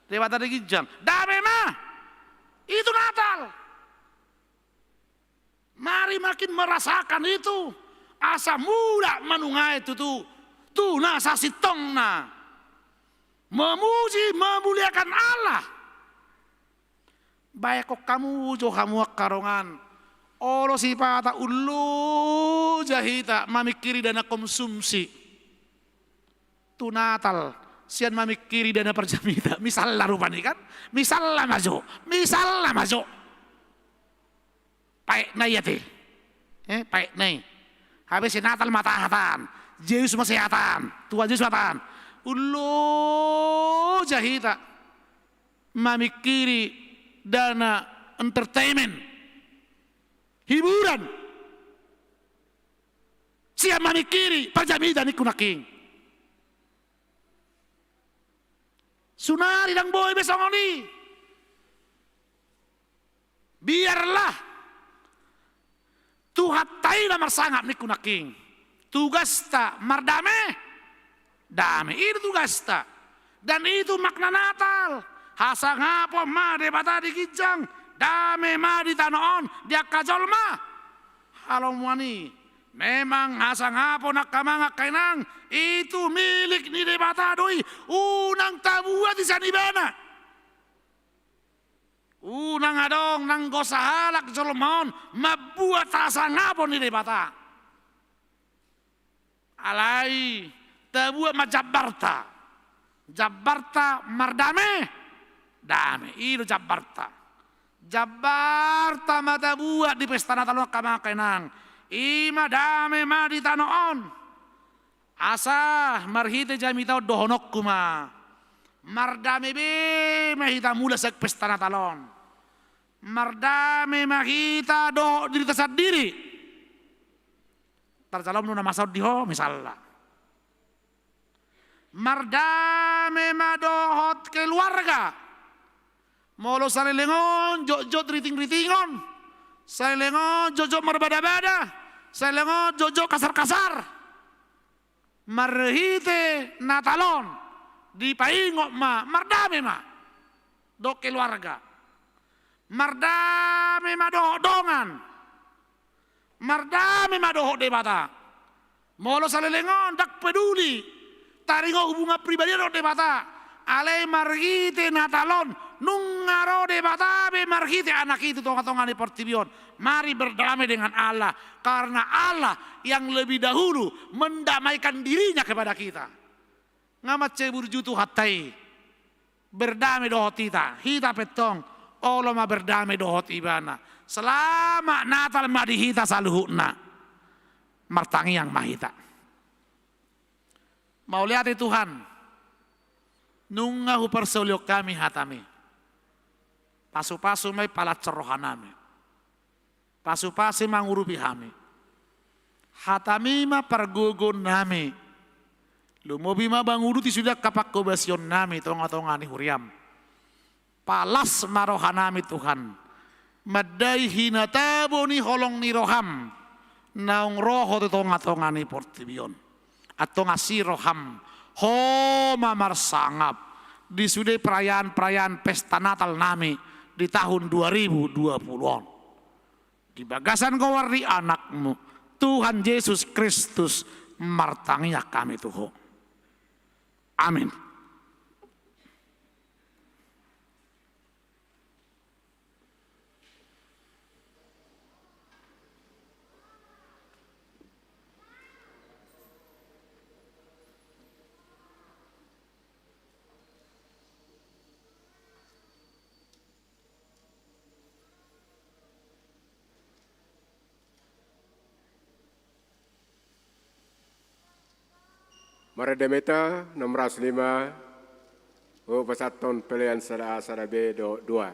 Debata di ginjang. Dame ma. Itu Natal. Mari makin merasakan itu. Asa mulak ma nunga i tutu. Tu na sasintongna. Memuji, memuliakan Allah. Baen hamu jo hamu angka dongan. Olo sipata ulloja hita mamingkiri dana konsumsi. Tu Natal, sian mamingkiri dana parjamita. Misalna rupani kan? Misalna ma jo. Misalna ma jo. Paetna i ate. Eh, paetna i. Hape si Natal ma tahataan. Jesus ma sehatan. Tuhan Jesus ma tahataan. Ulloja hita. Mamingkiri dana entertainment, hiburan, sian mamingkiri parjamita ningku nangkin. Sunari ndang boi be songon i. Biarlah Tuhanta i na marsangap ningku nangkin. Tugasta mardame, dame. I do tugasta. Dan itu makna Natal. Hasangapon ma Debata di ginjang, dame ma di tano on, di angka jolma. Halomoan i, memang hasangapon angka amang angka inang, itu milik ni Debata do i, unang tabuat i sian ibana. Unang adong nanggo sahalak jolma on mambuat hasangapon ni Debata. Alai tabuat ma jambarta. Jambarta mardame, dame. I do jambarta. Jambarta ma tabuat di pesta Natal on angka amang angka inang. I ma dame ma di tano on. Asa marhite jamita on dohononku ma. Mardame be ma hita mulak sian pesta Natal on. Mardame ma hita dohot dirita sandiri. Tarjalo ma na masa on di ho misalna. Mardame ma dohot keluarga. Molo saleleng on jotjot ritingritingon, saleleng on jotjot marbadabada, saleleng on jotjot kasarkasar. Marhite Natal on dipaingot ma mardame ma dohot keluarga. Mardame ma dohot dongan. Mardame ma dohot Debata. Molo saleleng on ndang peduli taringot hubungan pribadi dohot Debata, alai marhite Natal on nunga ro Debata be marhite Anak i tu tongatonga ni portibi on. Mari berdamai dengan Allah, karena Allah yang lebih dahulu mendamaikan dirinya kepada kita. Nga mansai burju Tuhanta i. Berdame dohot hita, hita pe tong olo ma berdame dohot ibana. Selamat Natal ma di hita saluhutna. Martangiang ma hita. Mauliate Tuhan, nunga huparsaulihon hami hatami. Pasupasu ma i palansor rohanami. Pasupasu ma mangurupi hami. Hatami ma pargogoonnami. Lumobi ma manguduti sude angka pangkobasionnami tongatonga ni huriam. Palas ma rohanami Tuhan. mandai hinatabo ni holong ni roham naung ro Ho tu tongatonga ni portibi on. Antong asi roham, Ho ma marsangap di sude perayaan-perayaan pesta Natal nami di tahun dua ribu dua puluh on. Di bagasan goar ni Anakmu, Tuhan Jesus Kristus, martangiang hami tu Ho. Amin. Marende ma hita, enam ratus lima, hupasahathon pelean sada A, sada B dohot dua.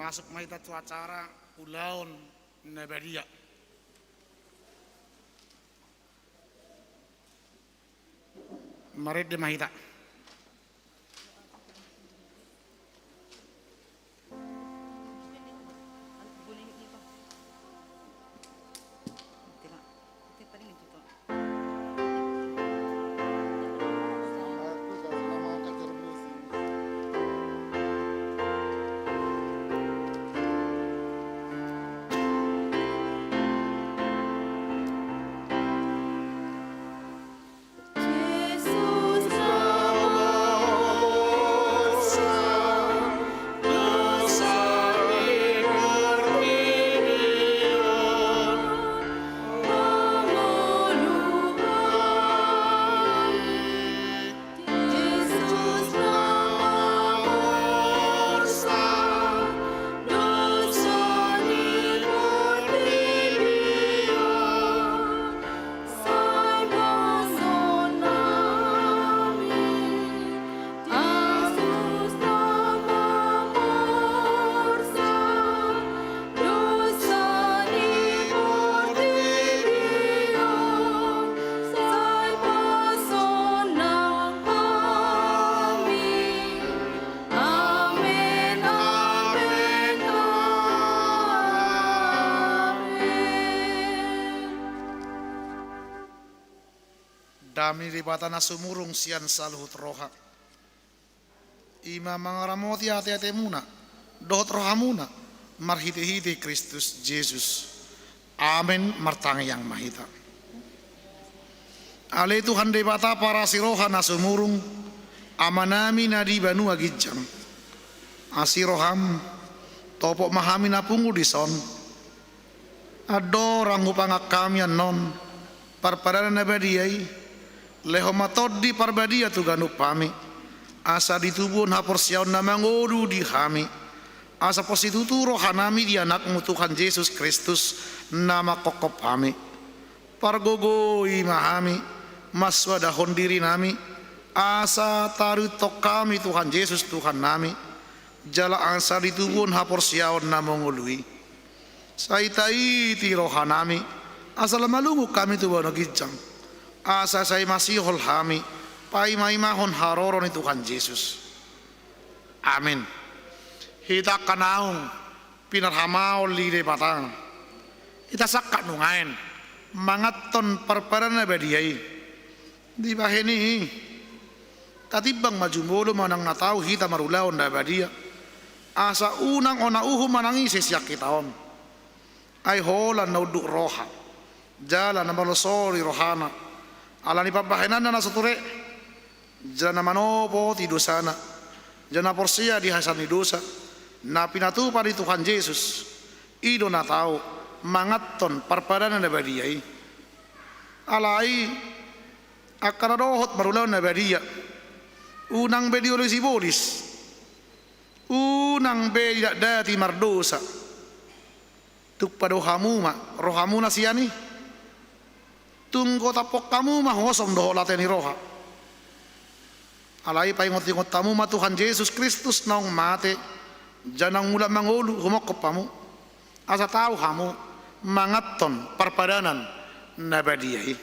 Masuk ma hita tu acara ulaon na badia. Marende ma hita. Amen, amen, amen. Dame ni Debata na sumurung sian saluhut roha, i ma mangaramoti ateatemuna dohot rohamuna marhitehite Kristus Jesus. Amen. Martangiang ma hita. Ale Tuhan Debata parasi roha na sumurung, Amanami na di banua ginjang, asi roham, topot ma hami na pungu dison. Andorang hupangan hami annon parpadanan na badia i, lehon ma Tondi Parbadia tu ganup hami, asa ditubuhon haporseaon na mangolu di hami, asa pos situtu rohanami di Anakmu Tuhan Jesus Kristus na manghophop hami. Pargogoi ma hami mansoadahon dirinami, asa tariuthon hami Tuhan Jesus Tuhannami, jala asa ditubuhon haporseaon na mangolu i. Sai taiti rohanami, asa lam malungun hami tu banua ginjang, asa sai masihol hami paimaimahon haroro ni Tuhan Jesus. Amen. Hita angka naung pinarhamaol ni Debata, hita sangkap nuaeng manganhon parpadanan na badia i. Dibahen i, tatimbang ma jumolo manang na tau hita marulaon na badia, asa unang ona uhum manang ise sian hita on. Ai holan na unduk roha jala na malosori rohana ala ni pambahenanna na so ture, jala na manopoti dosana, jala na porsea di hasesaan ni dosa na pinatupa ni Tuhan Jesus, i do na tau manganhon parpadanan na badia i. Alai angka na dohot marulaon na badia, unang be diolisibolis, unang be didatdati mardosa. Tung padao hamu ma rohamuna sian i. Tung gotaphon hamu ma hosom dohot late ni roha. Alai paingotingot hamu ma Tuhan Jesus Kristus naung mate, jala naung mulak mangolu humongkop hamu, asa tau hamu manganhon parpadanan na badia i.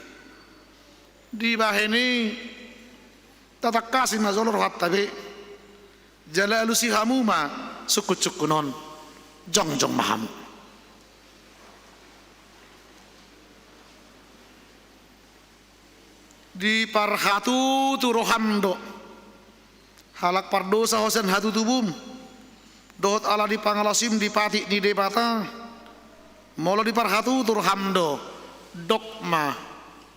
Dibahen i, tatangkasi ma jolo rohanta be, jala alusi hamu ma sungkunsungkun on. Jongjong ma hamu. Diparhatutu roham do, halak pardosa ho sian hatutubum, dohot ala ni pangalaosim di patik ni Debata, molo diparhatutu roham do, dok ma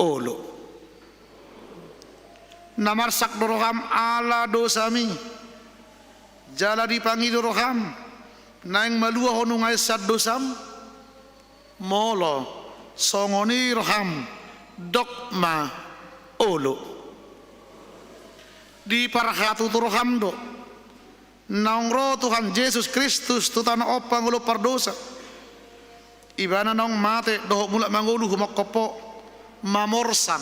olo. Na marsak do roham ala dosami, jala dipangido roham, naeng malua ho nunga i sian dosam? Molo songon i roham, dok ma olo. Diparhatutu roham do, naung ro Tuhan Jesus Kristus tu tano on pangolu pardosa. Ibana naung mate dohot mulak mangolu humongkop ho, mamorsan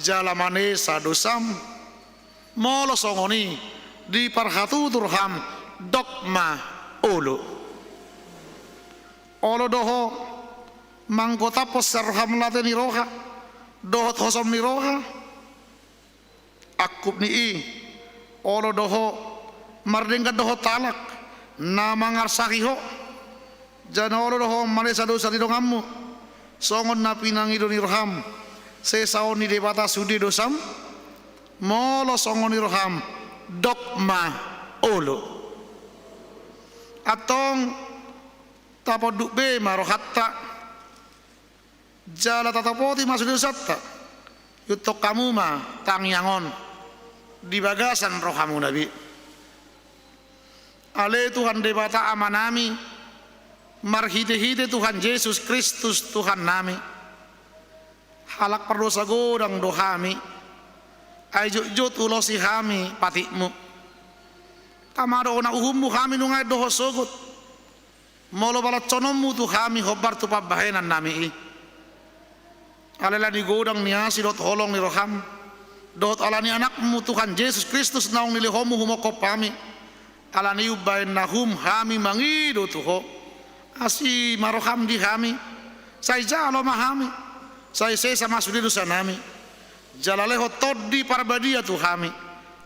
jala manesa dosam. Molo songon i, diparhatutu roham, dok ma olo. Olo do ho manggotaphon sian roham late ni roha dohot hosom ni roha. Angkup ni i, olo do ho mardenggan dohot halak na mangarsahi ho. Jala olo do ho manesa dosa di donganmu songon na pinangido ni roham. Sesaon ni Debata sude dosam. Molo songon i roham, dok ma olo. Antong taponduk be ma rohanta jala tatopoti ma sude dosanta. Ihuthon hamu ma tangiang on di bagasan rohamuna be. Ale Tuhan Debata Amanami, marhitehite Tuhan Jesus Kristus Tuhannami, halak pardosa godang do hami. Ai jotjot ulosi hami patikmu. Tama do ona uhummu hami nunga dohot sogot. Molo balashononmu tu hami hombar tu pambahenannami i. Alai ala ni godang ni asi dohot holong ni roham dohot ala ni Anakmu Tuhan Jesus Kristus naung nilehonmu humongkop hami, ala ni i umbahen na hum hami mangido tu ho. Asi ma roham di hami. Sai jalo ma hami. Sai sesa ma sude dosanami. Jala lehon Tondi Parbadia tu hami,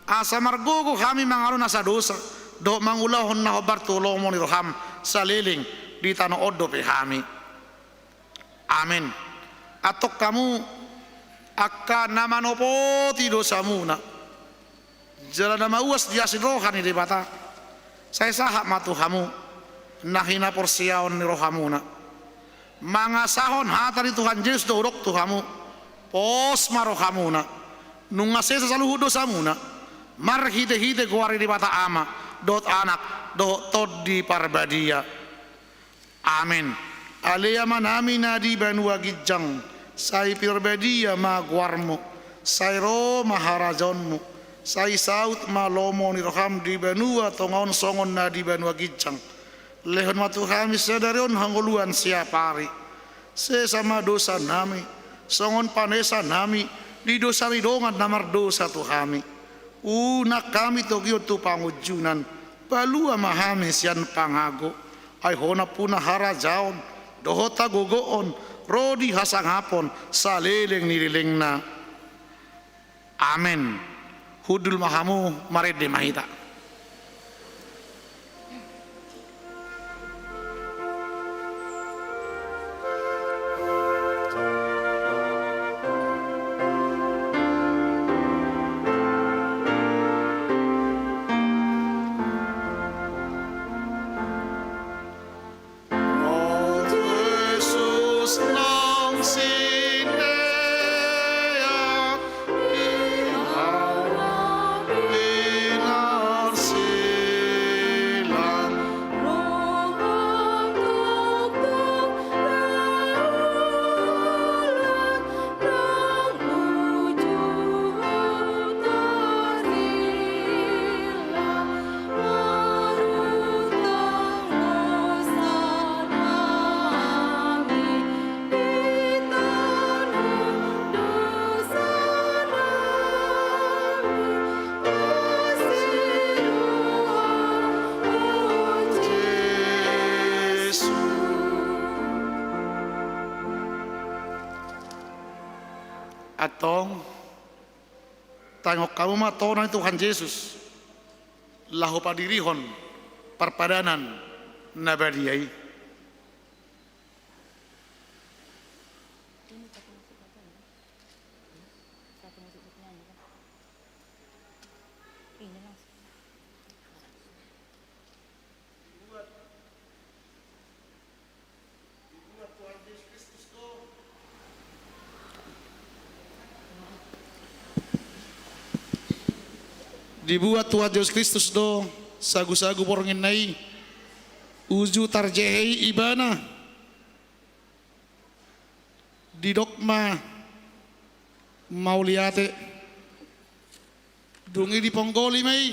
asa margogo hami mangalehon nasa dosa dohot mangulahon na hombar tu lomo ni roham saleleng di tano on dope hami. Amen. Antong hamu angka na manopoti dosamuna jala na mauas di asi roha ni Debata, sai sahat ma tu hamu na hinaporseaon ni rohamuna mangasahon hata ni Tuhan Jesus do hudok tu hamu. Pos ma rohamuna, nunga sesa saluhut dosamuna marhitehite goar ni Debata Ama dohot Anak dohot Tondi Parbadia. Amen. Ale Amanami na di banua ginjang, sai pinarbadia ma goarmu. Sai ro ma harajaonmu. Sai saut ma lomo ni roham di banua tonga on songon na di banua ginjang. Lehon ma tu hami sadari on hangoluan siapari. Sesa ma dosanami songon panesanami di dosa ni dongan na mardosa tu hami. Unang hami togihon tu pangunjunan. Palua ma hami sian pangago. Ai ho nampuna harajaon dohot hagogoon ro di hasangapon saleleng ni lelengna. Amen. Hundul ma hamu, marende ma hita. Antong, tangianghon hamu ma tona ni Tuhan Jesus laho padirihon parpadanan na badia i. Dibuat Tuhan Jesus Kristus do sagusagu borngin na i, uju tarjehe i Ibana. Didok ma mauliate. Dung i diponggoli ma i,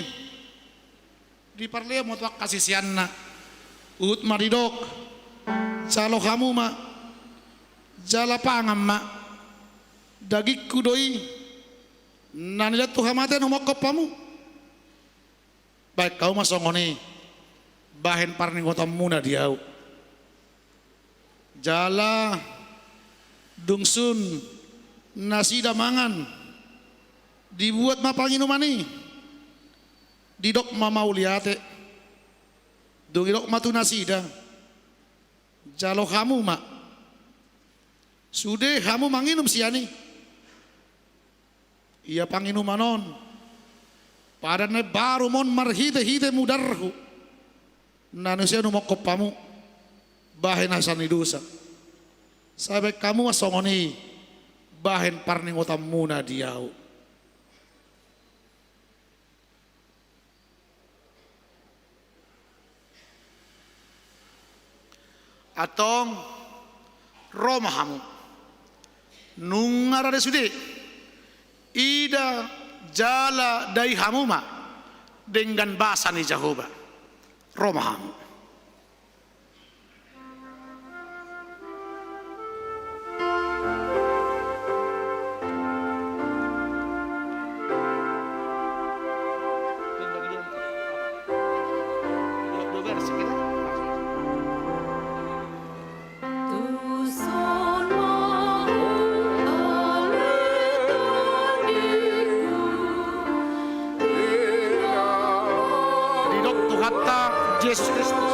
diparlehon ma tu angka siseanna. Huhut ma didok, jalo hamu ma, jala pangan ma. Dagingku do i, na nilehon tu hamatean humongkop hamu. Bahen hamu ma songon i, bahen parningotonmuna di ahu. Jala dung sun nasida mangan, dibuat ma panginuman i, didok ma mauliate. Dung i didok ma tu nasida: Jalo hamu ma, sude hamu manginum sian i. Ia panginuman on padan na imbaru ma on marhitehite mudarhu, na nuaeng humophop hamu bahen hasuhuton ni dosa. Sai bahen hamu ma songon i bahen parningotanmuna di ahu. Antong, ro ma hamu. Nunga rade sude, ida jala dai hamu ma denggan basa ni Jahowa. Ro ma hamu. Didok Tuhanta Jesus Kristus.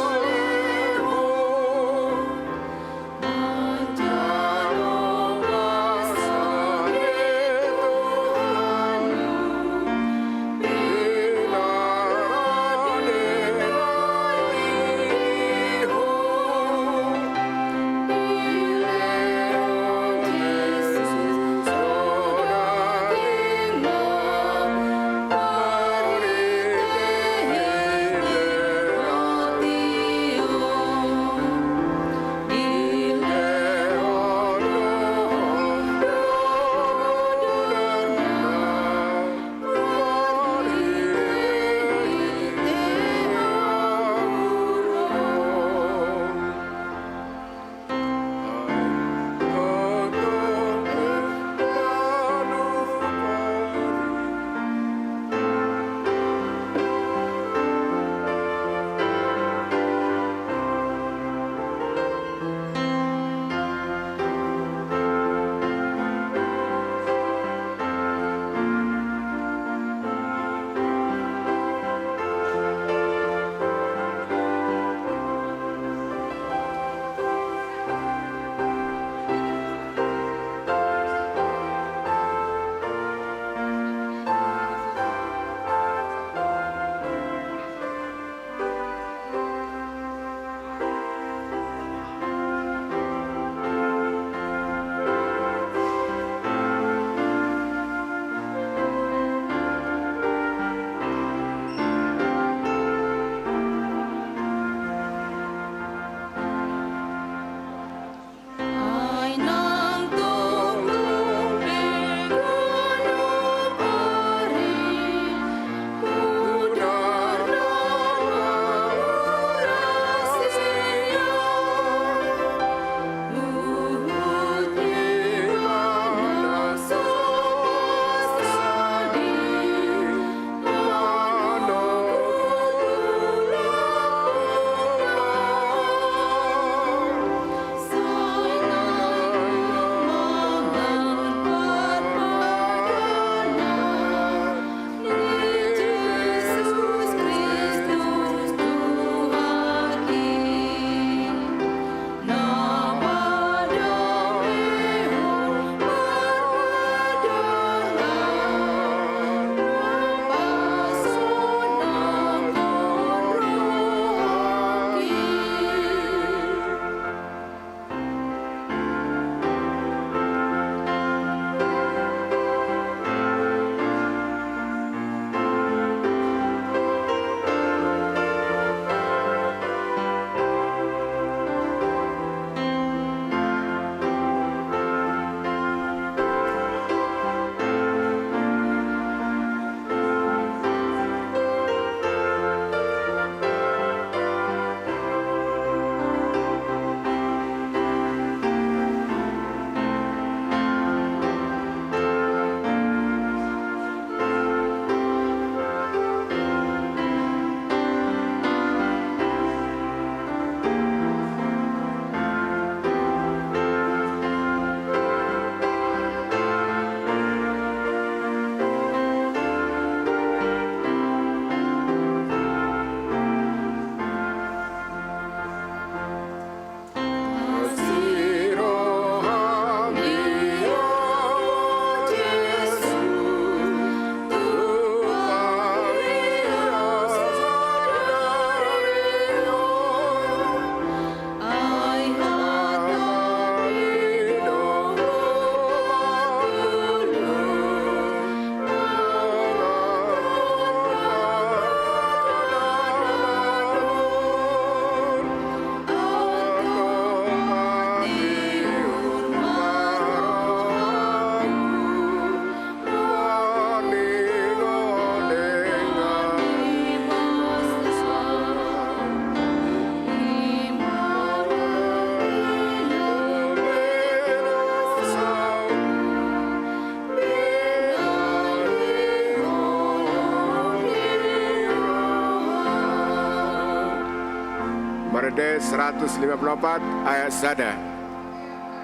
Seratus lima puluh empat ayat sada.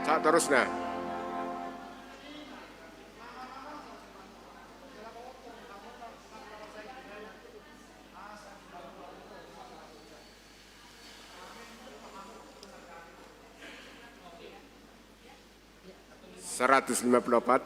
Sahat torusna. Seratus lima puluh empat.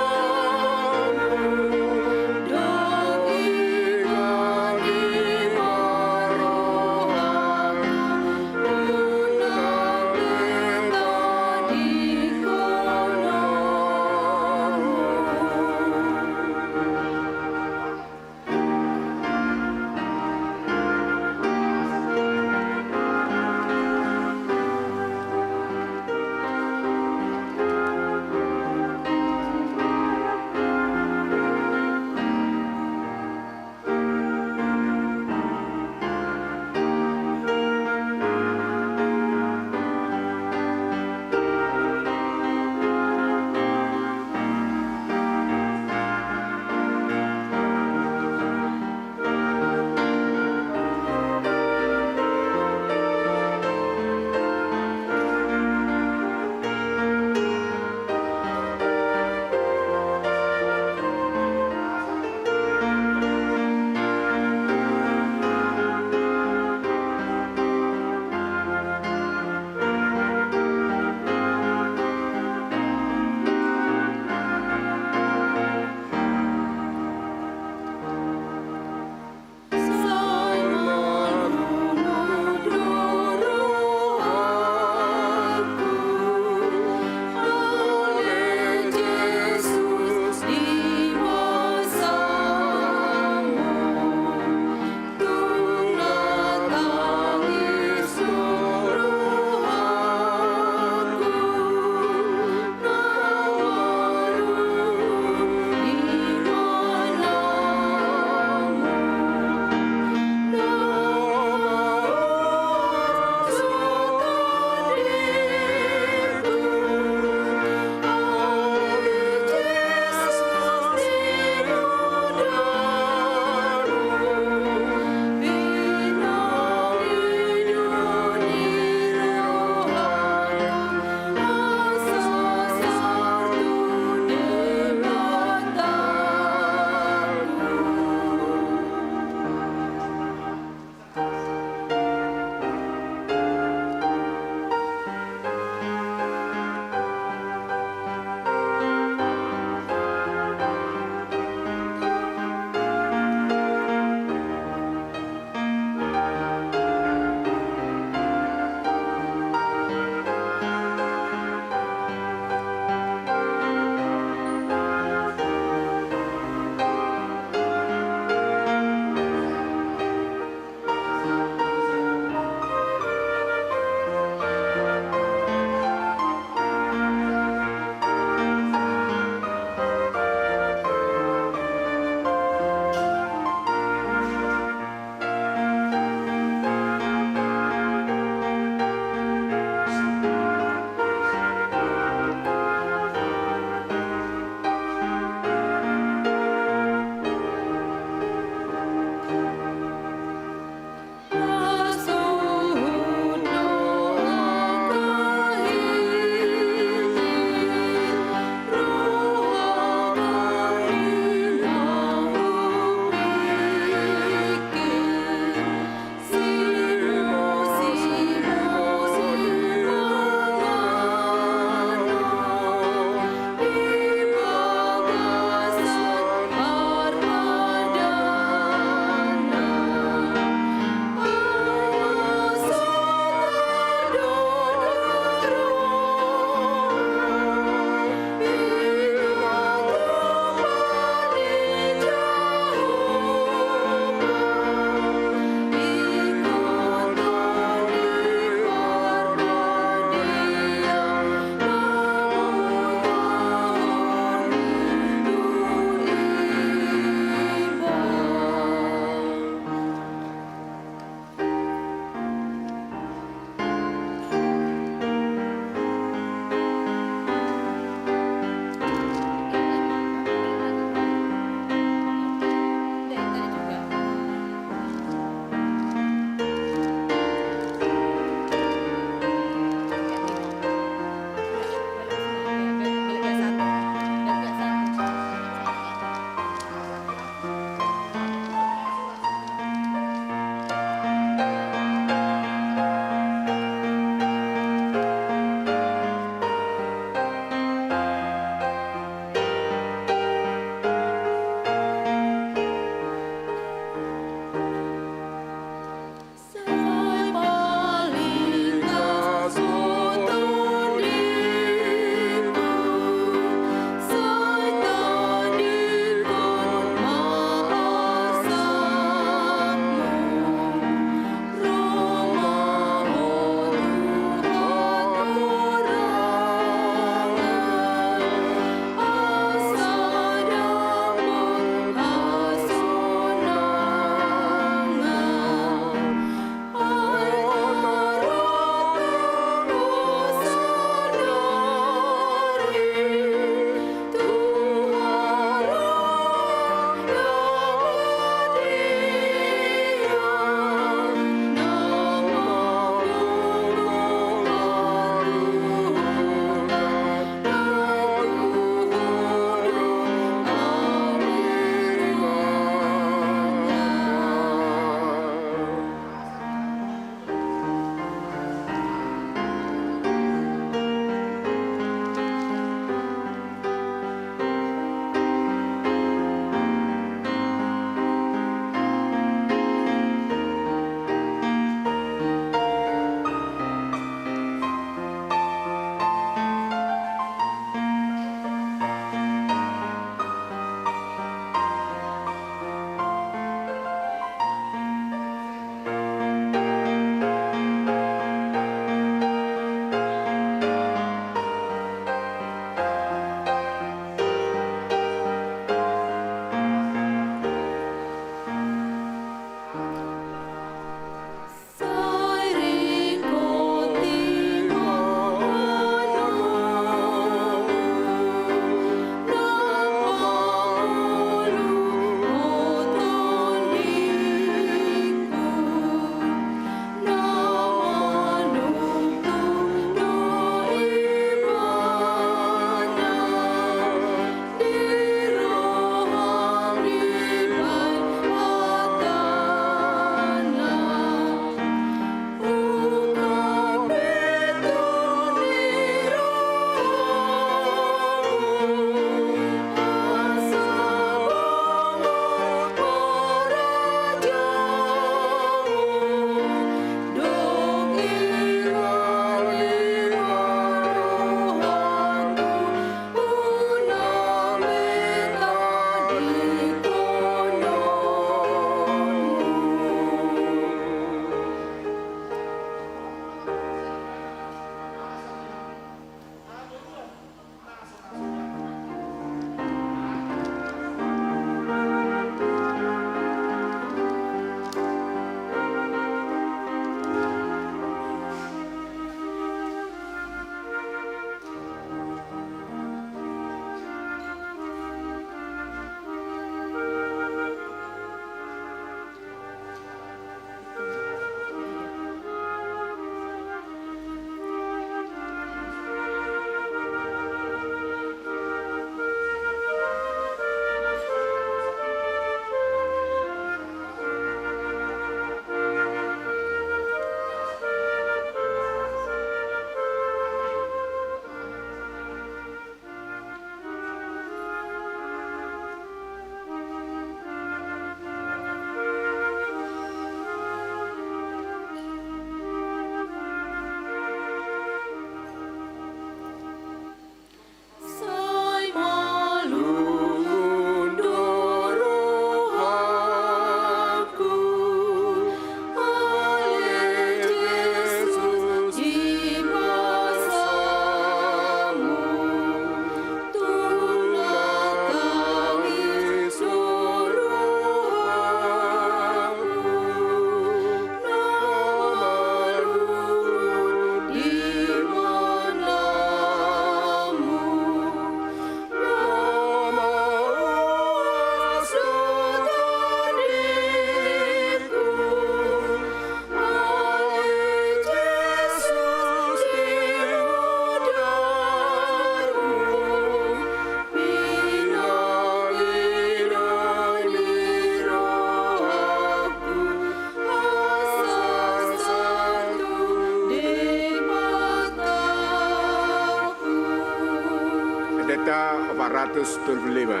Pendeta opat ratus tolu puluh lima.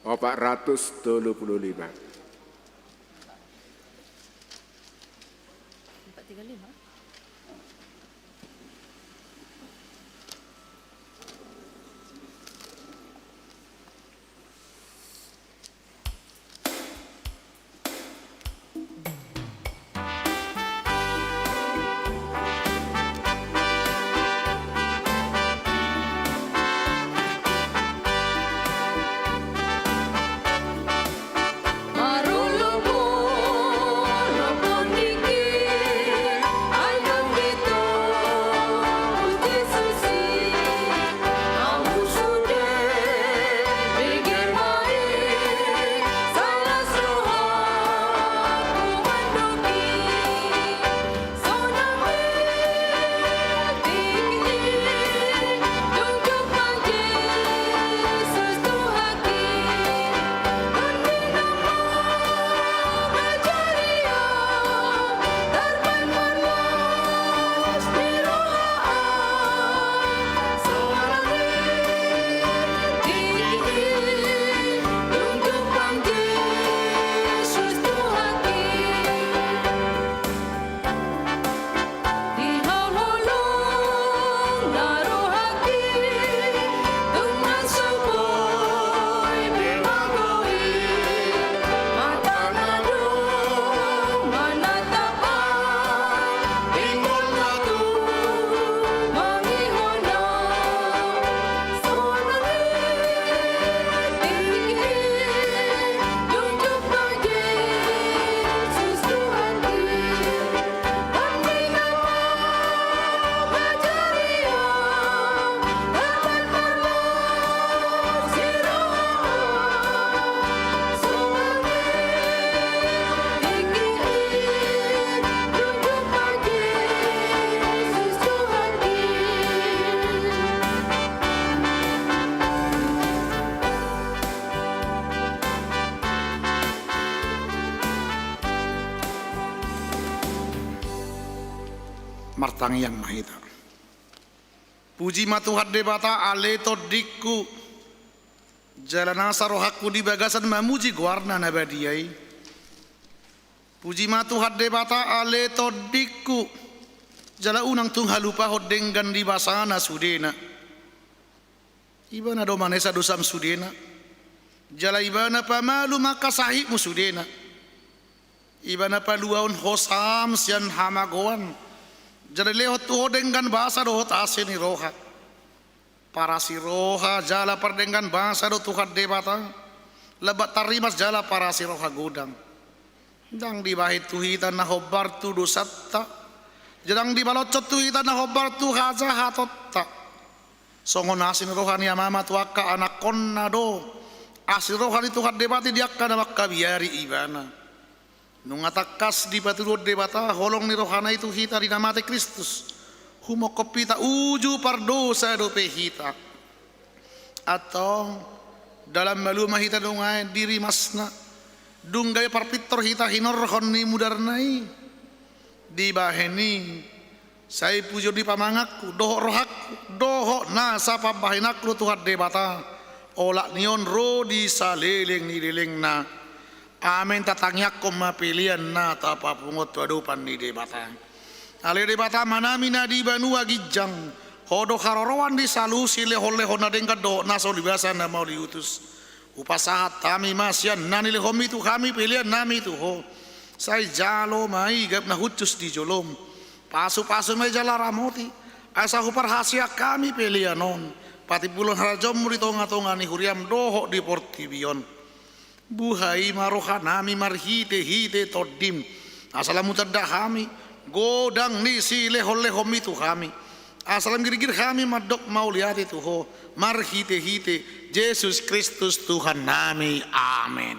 Opat ratus tolu puluh lima. Empat tiga lima. Martangiang ma hita. Puji ma Tuhan Debata, ale tondingku, jala nasa rohangku di bagasan mamuji goarna na badia i. Puji ma Tuhan Debata, ale tondingku, jala unang tung halupahon denggan di basana sudena. Ibana do manesa dosam sudena, jala Ibana pamalum angka sahitmu sudena. Ibana paluahon hosam sian hamagoan, jala dilehon tu ho denggan basa dohot asi ni roha. Parasi roha jala pardenggan basa do Tuhan Debata, lambat tarrimas jala parasi roha godang. Ndang dibahen tu hita na hombar tu dosanta, jala ndang dibaloshon tu hita na hombar tu hajahatonta. Songon asi ni roha ni amama tu angka anakkonna do asi ni roha ni Tuhan Debata i di angka na mangkabiari Ibana. Nunga tangkas dipatuduhon Debata holong ni rohana i tu hita di na mate Kristus, humophop hita uju pardosa dope hita. Antong, dalan malua ma hita nuaeng di rimasna, dung gabe parpintor hita hinorhon ni mudarna i. Dibahen i, sai pujion ni pamanganku dohot rohangku dohot nasa pambahenanku do Tuhan Debata, olat ni on ro di saleleng ni lelengna. Amen. Tatangiangkon ma pelean na tapapungu on tu adopan ni Debata. Ale Debata Amanami na di banua ginjang, Ho do haroroan di saluhut silehonlehon na denggan dohot na so di basa na mauliutus. Hupasahat hami ma sian na nilehonmi tu hami pelean nami tu Ho. Sai jalo ma i gabe na hushus di jolom. Pasupasu ma i jala ramoti, asa huparhaseang hami pelean on patimbulhon harajaonmu di tongatonga ni huriam dohot di portibi on. Buhai ma rohanami marhitehite Tondim, asa lam hutanda hami godang ni silehonlehonmi tu hami, asa lam girgir hami mandok mauliate tu Ho, marhitehite Jesus Kristus Tuhannami. Amen.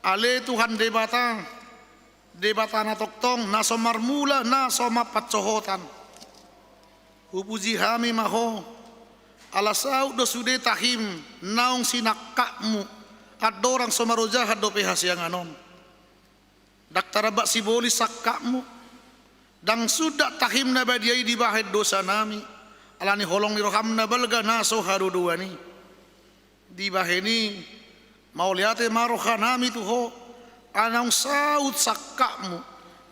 Ale Tuhan Debata, Debata na tongtong, na so marmula, na so mampansohotan. Hupuji hami ma Ho, ala saut do sude tahim naung sinangkapmu, andorang so marojahan dope hasiangan on. Ndang tarambak sibolis sangkapmu, ndang sundat tahim na badia i dibahen dosanami, ala ni holong ni roham na balga na so hadodoan i. Dibahen i, mauliate ma rohanami tu Ho, ala naung saut sangkapmu,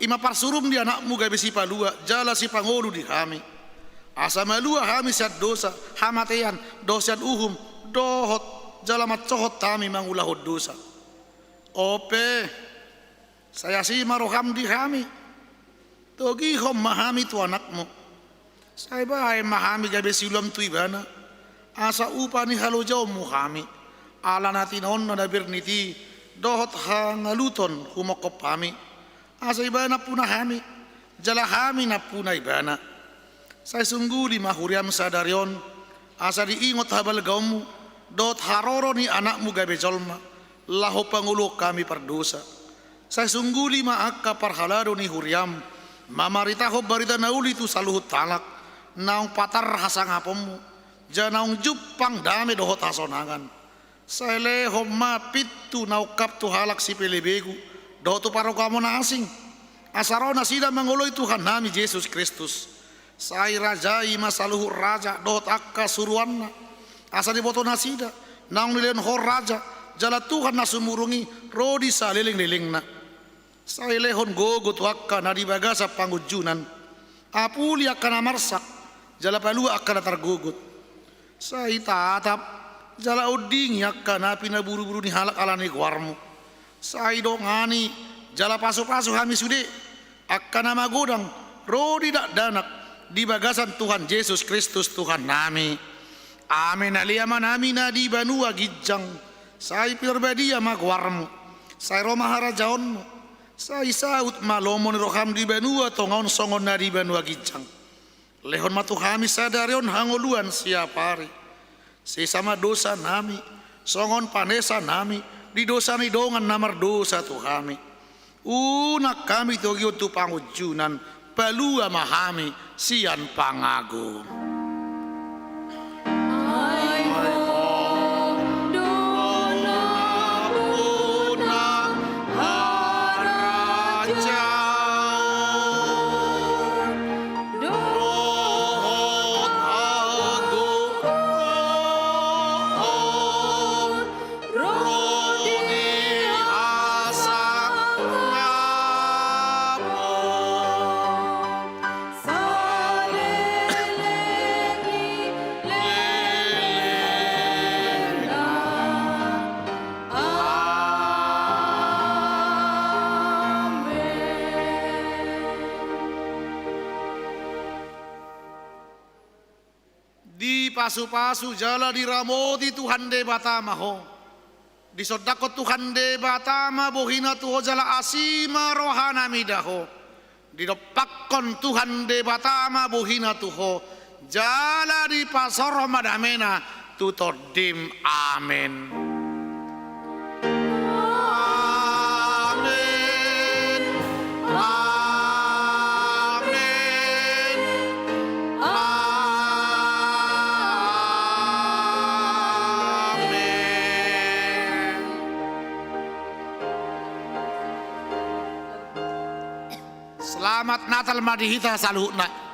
i ma parsurum ni Anakmu gabe sipalua jala sipangolu di hami. Asa malua hami sian dosa, hamatean, dohot sian uhum, dohot jala mansohot hami mangulahon dosa. Ope, sai asi ma roham di hami. Togihon ma hami tu Anakmu. Sai bahen ma hami gabe siuluan tu Ibana. Asa upa ni halojaonmu hami. Ala na tinaonna na bernit i, dohot hangaluton humongkop hami. Asa Ibana nampuna hami, jala hami nampuna Ibana. Sai sungguli ma huriam sadari on, asa diingot habalgaonmu, dohot haroro ni Anakmu gabe jolma, laho pangoluhon hami pardosa. Sai sungguli ma angka parhalado ni huriam, mamaritahon barita na uli tu saluhut halak, naung patar hasangaponmu, jala naung jumpang dame dohot hasonangan. Sai lehon ma pintu na ungkap tu halak sipelebegu, dohot tu parugamo na asing. Asa ro nasida mangoloi Tuhannami Jesus Kristus. Sai rajai ma saluhut raja dohot angka suruanna. Asa diboto nasida, naung nilehon Ho raja, jala Tuhan na sumurung i, ro di salelenglelengna. Sai lehon gogo tu angka na di bagasan pangunjunan. Apuli angka na marsak, jala palua angka na targogot. Sai tatap, jala ondingi angka na pinaburuburu ni halak ala ni goarmu. Sai dongani, jala pasupasu hami sude, angka na magodang, ro di dakdanak, di bagasan Tuhan Jesus Kristus Tuhannami. Amen. Ale Amanami na di banua ginjang, sai pinarbadia ma goarmu, sai ro ma harajaonmu, sai saut ma lomo ni roham di banua tonga on songon na di banua ginjang. Lehon ma tu hami sadari on hangoluan siapari. Sesa ma dosanami, songon panesanami di dosa ni dongan na mardosa tu hami. Unang hami togihon tu pangunjunan, palua ma hami sian pangago. Dipasupasu jala diramoti Tuhan Debata ma ho. Disondangkon Tuhan Debata ma bohina tu ho jala asi ma rohana mida ho. Didompakkon Tuhan Debata ma bohina tu ho jala dipasaorhon ma damena tu tondim. Amen. Amen. Amen. Amen. Selamat Natal ma di hita saluhutna.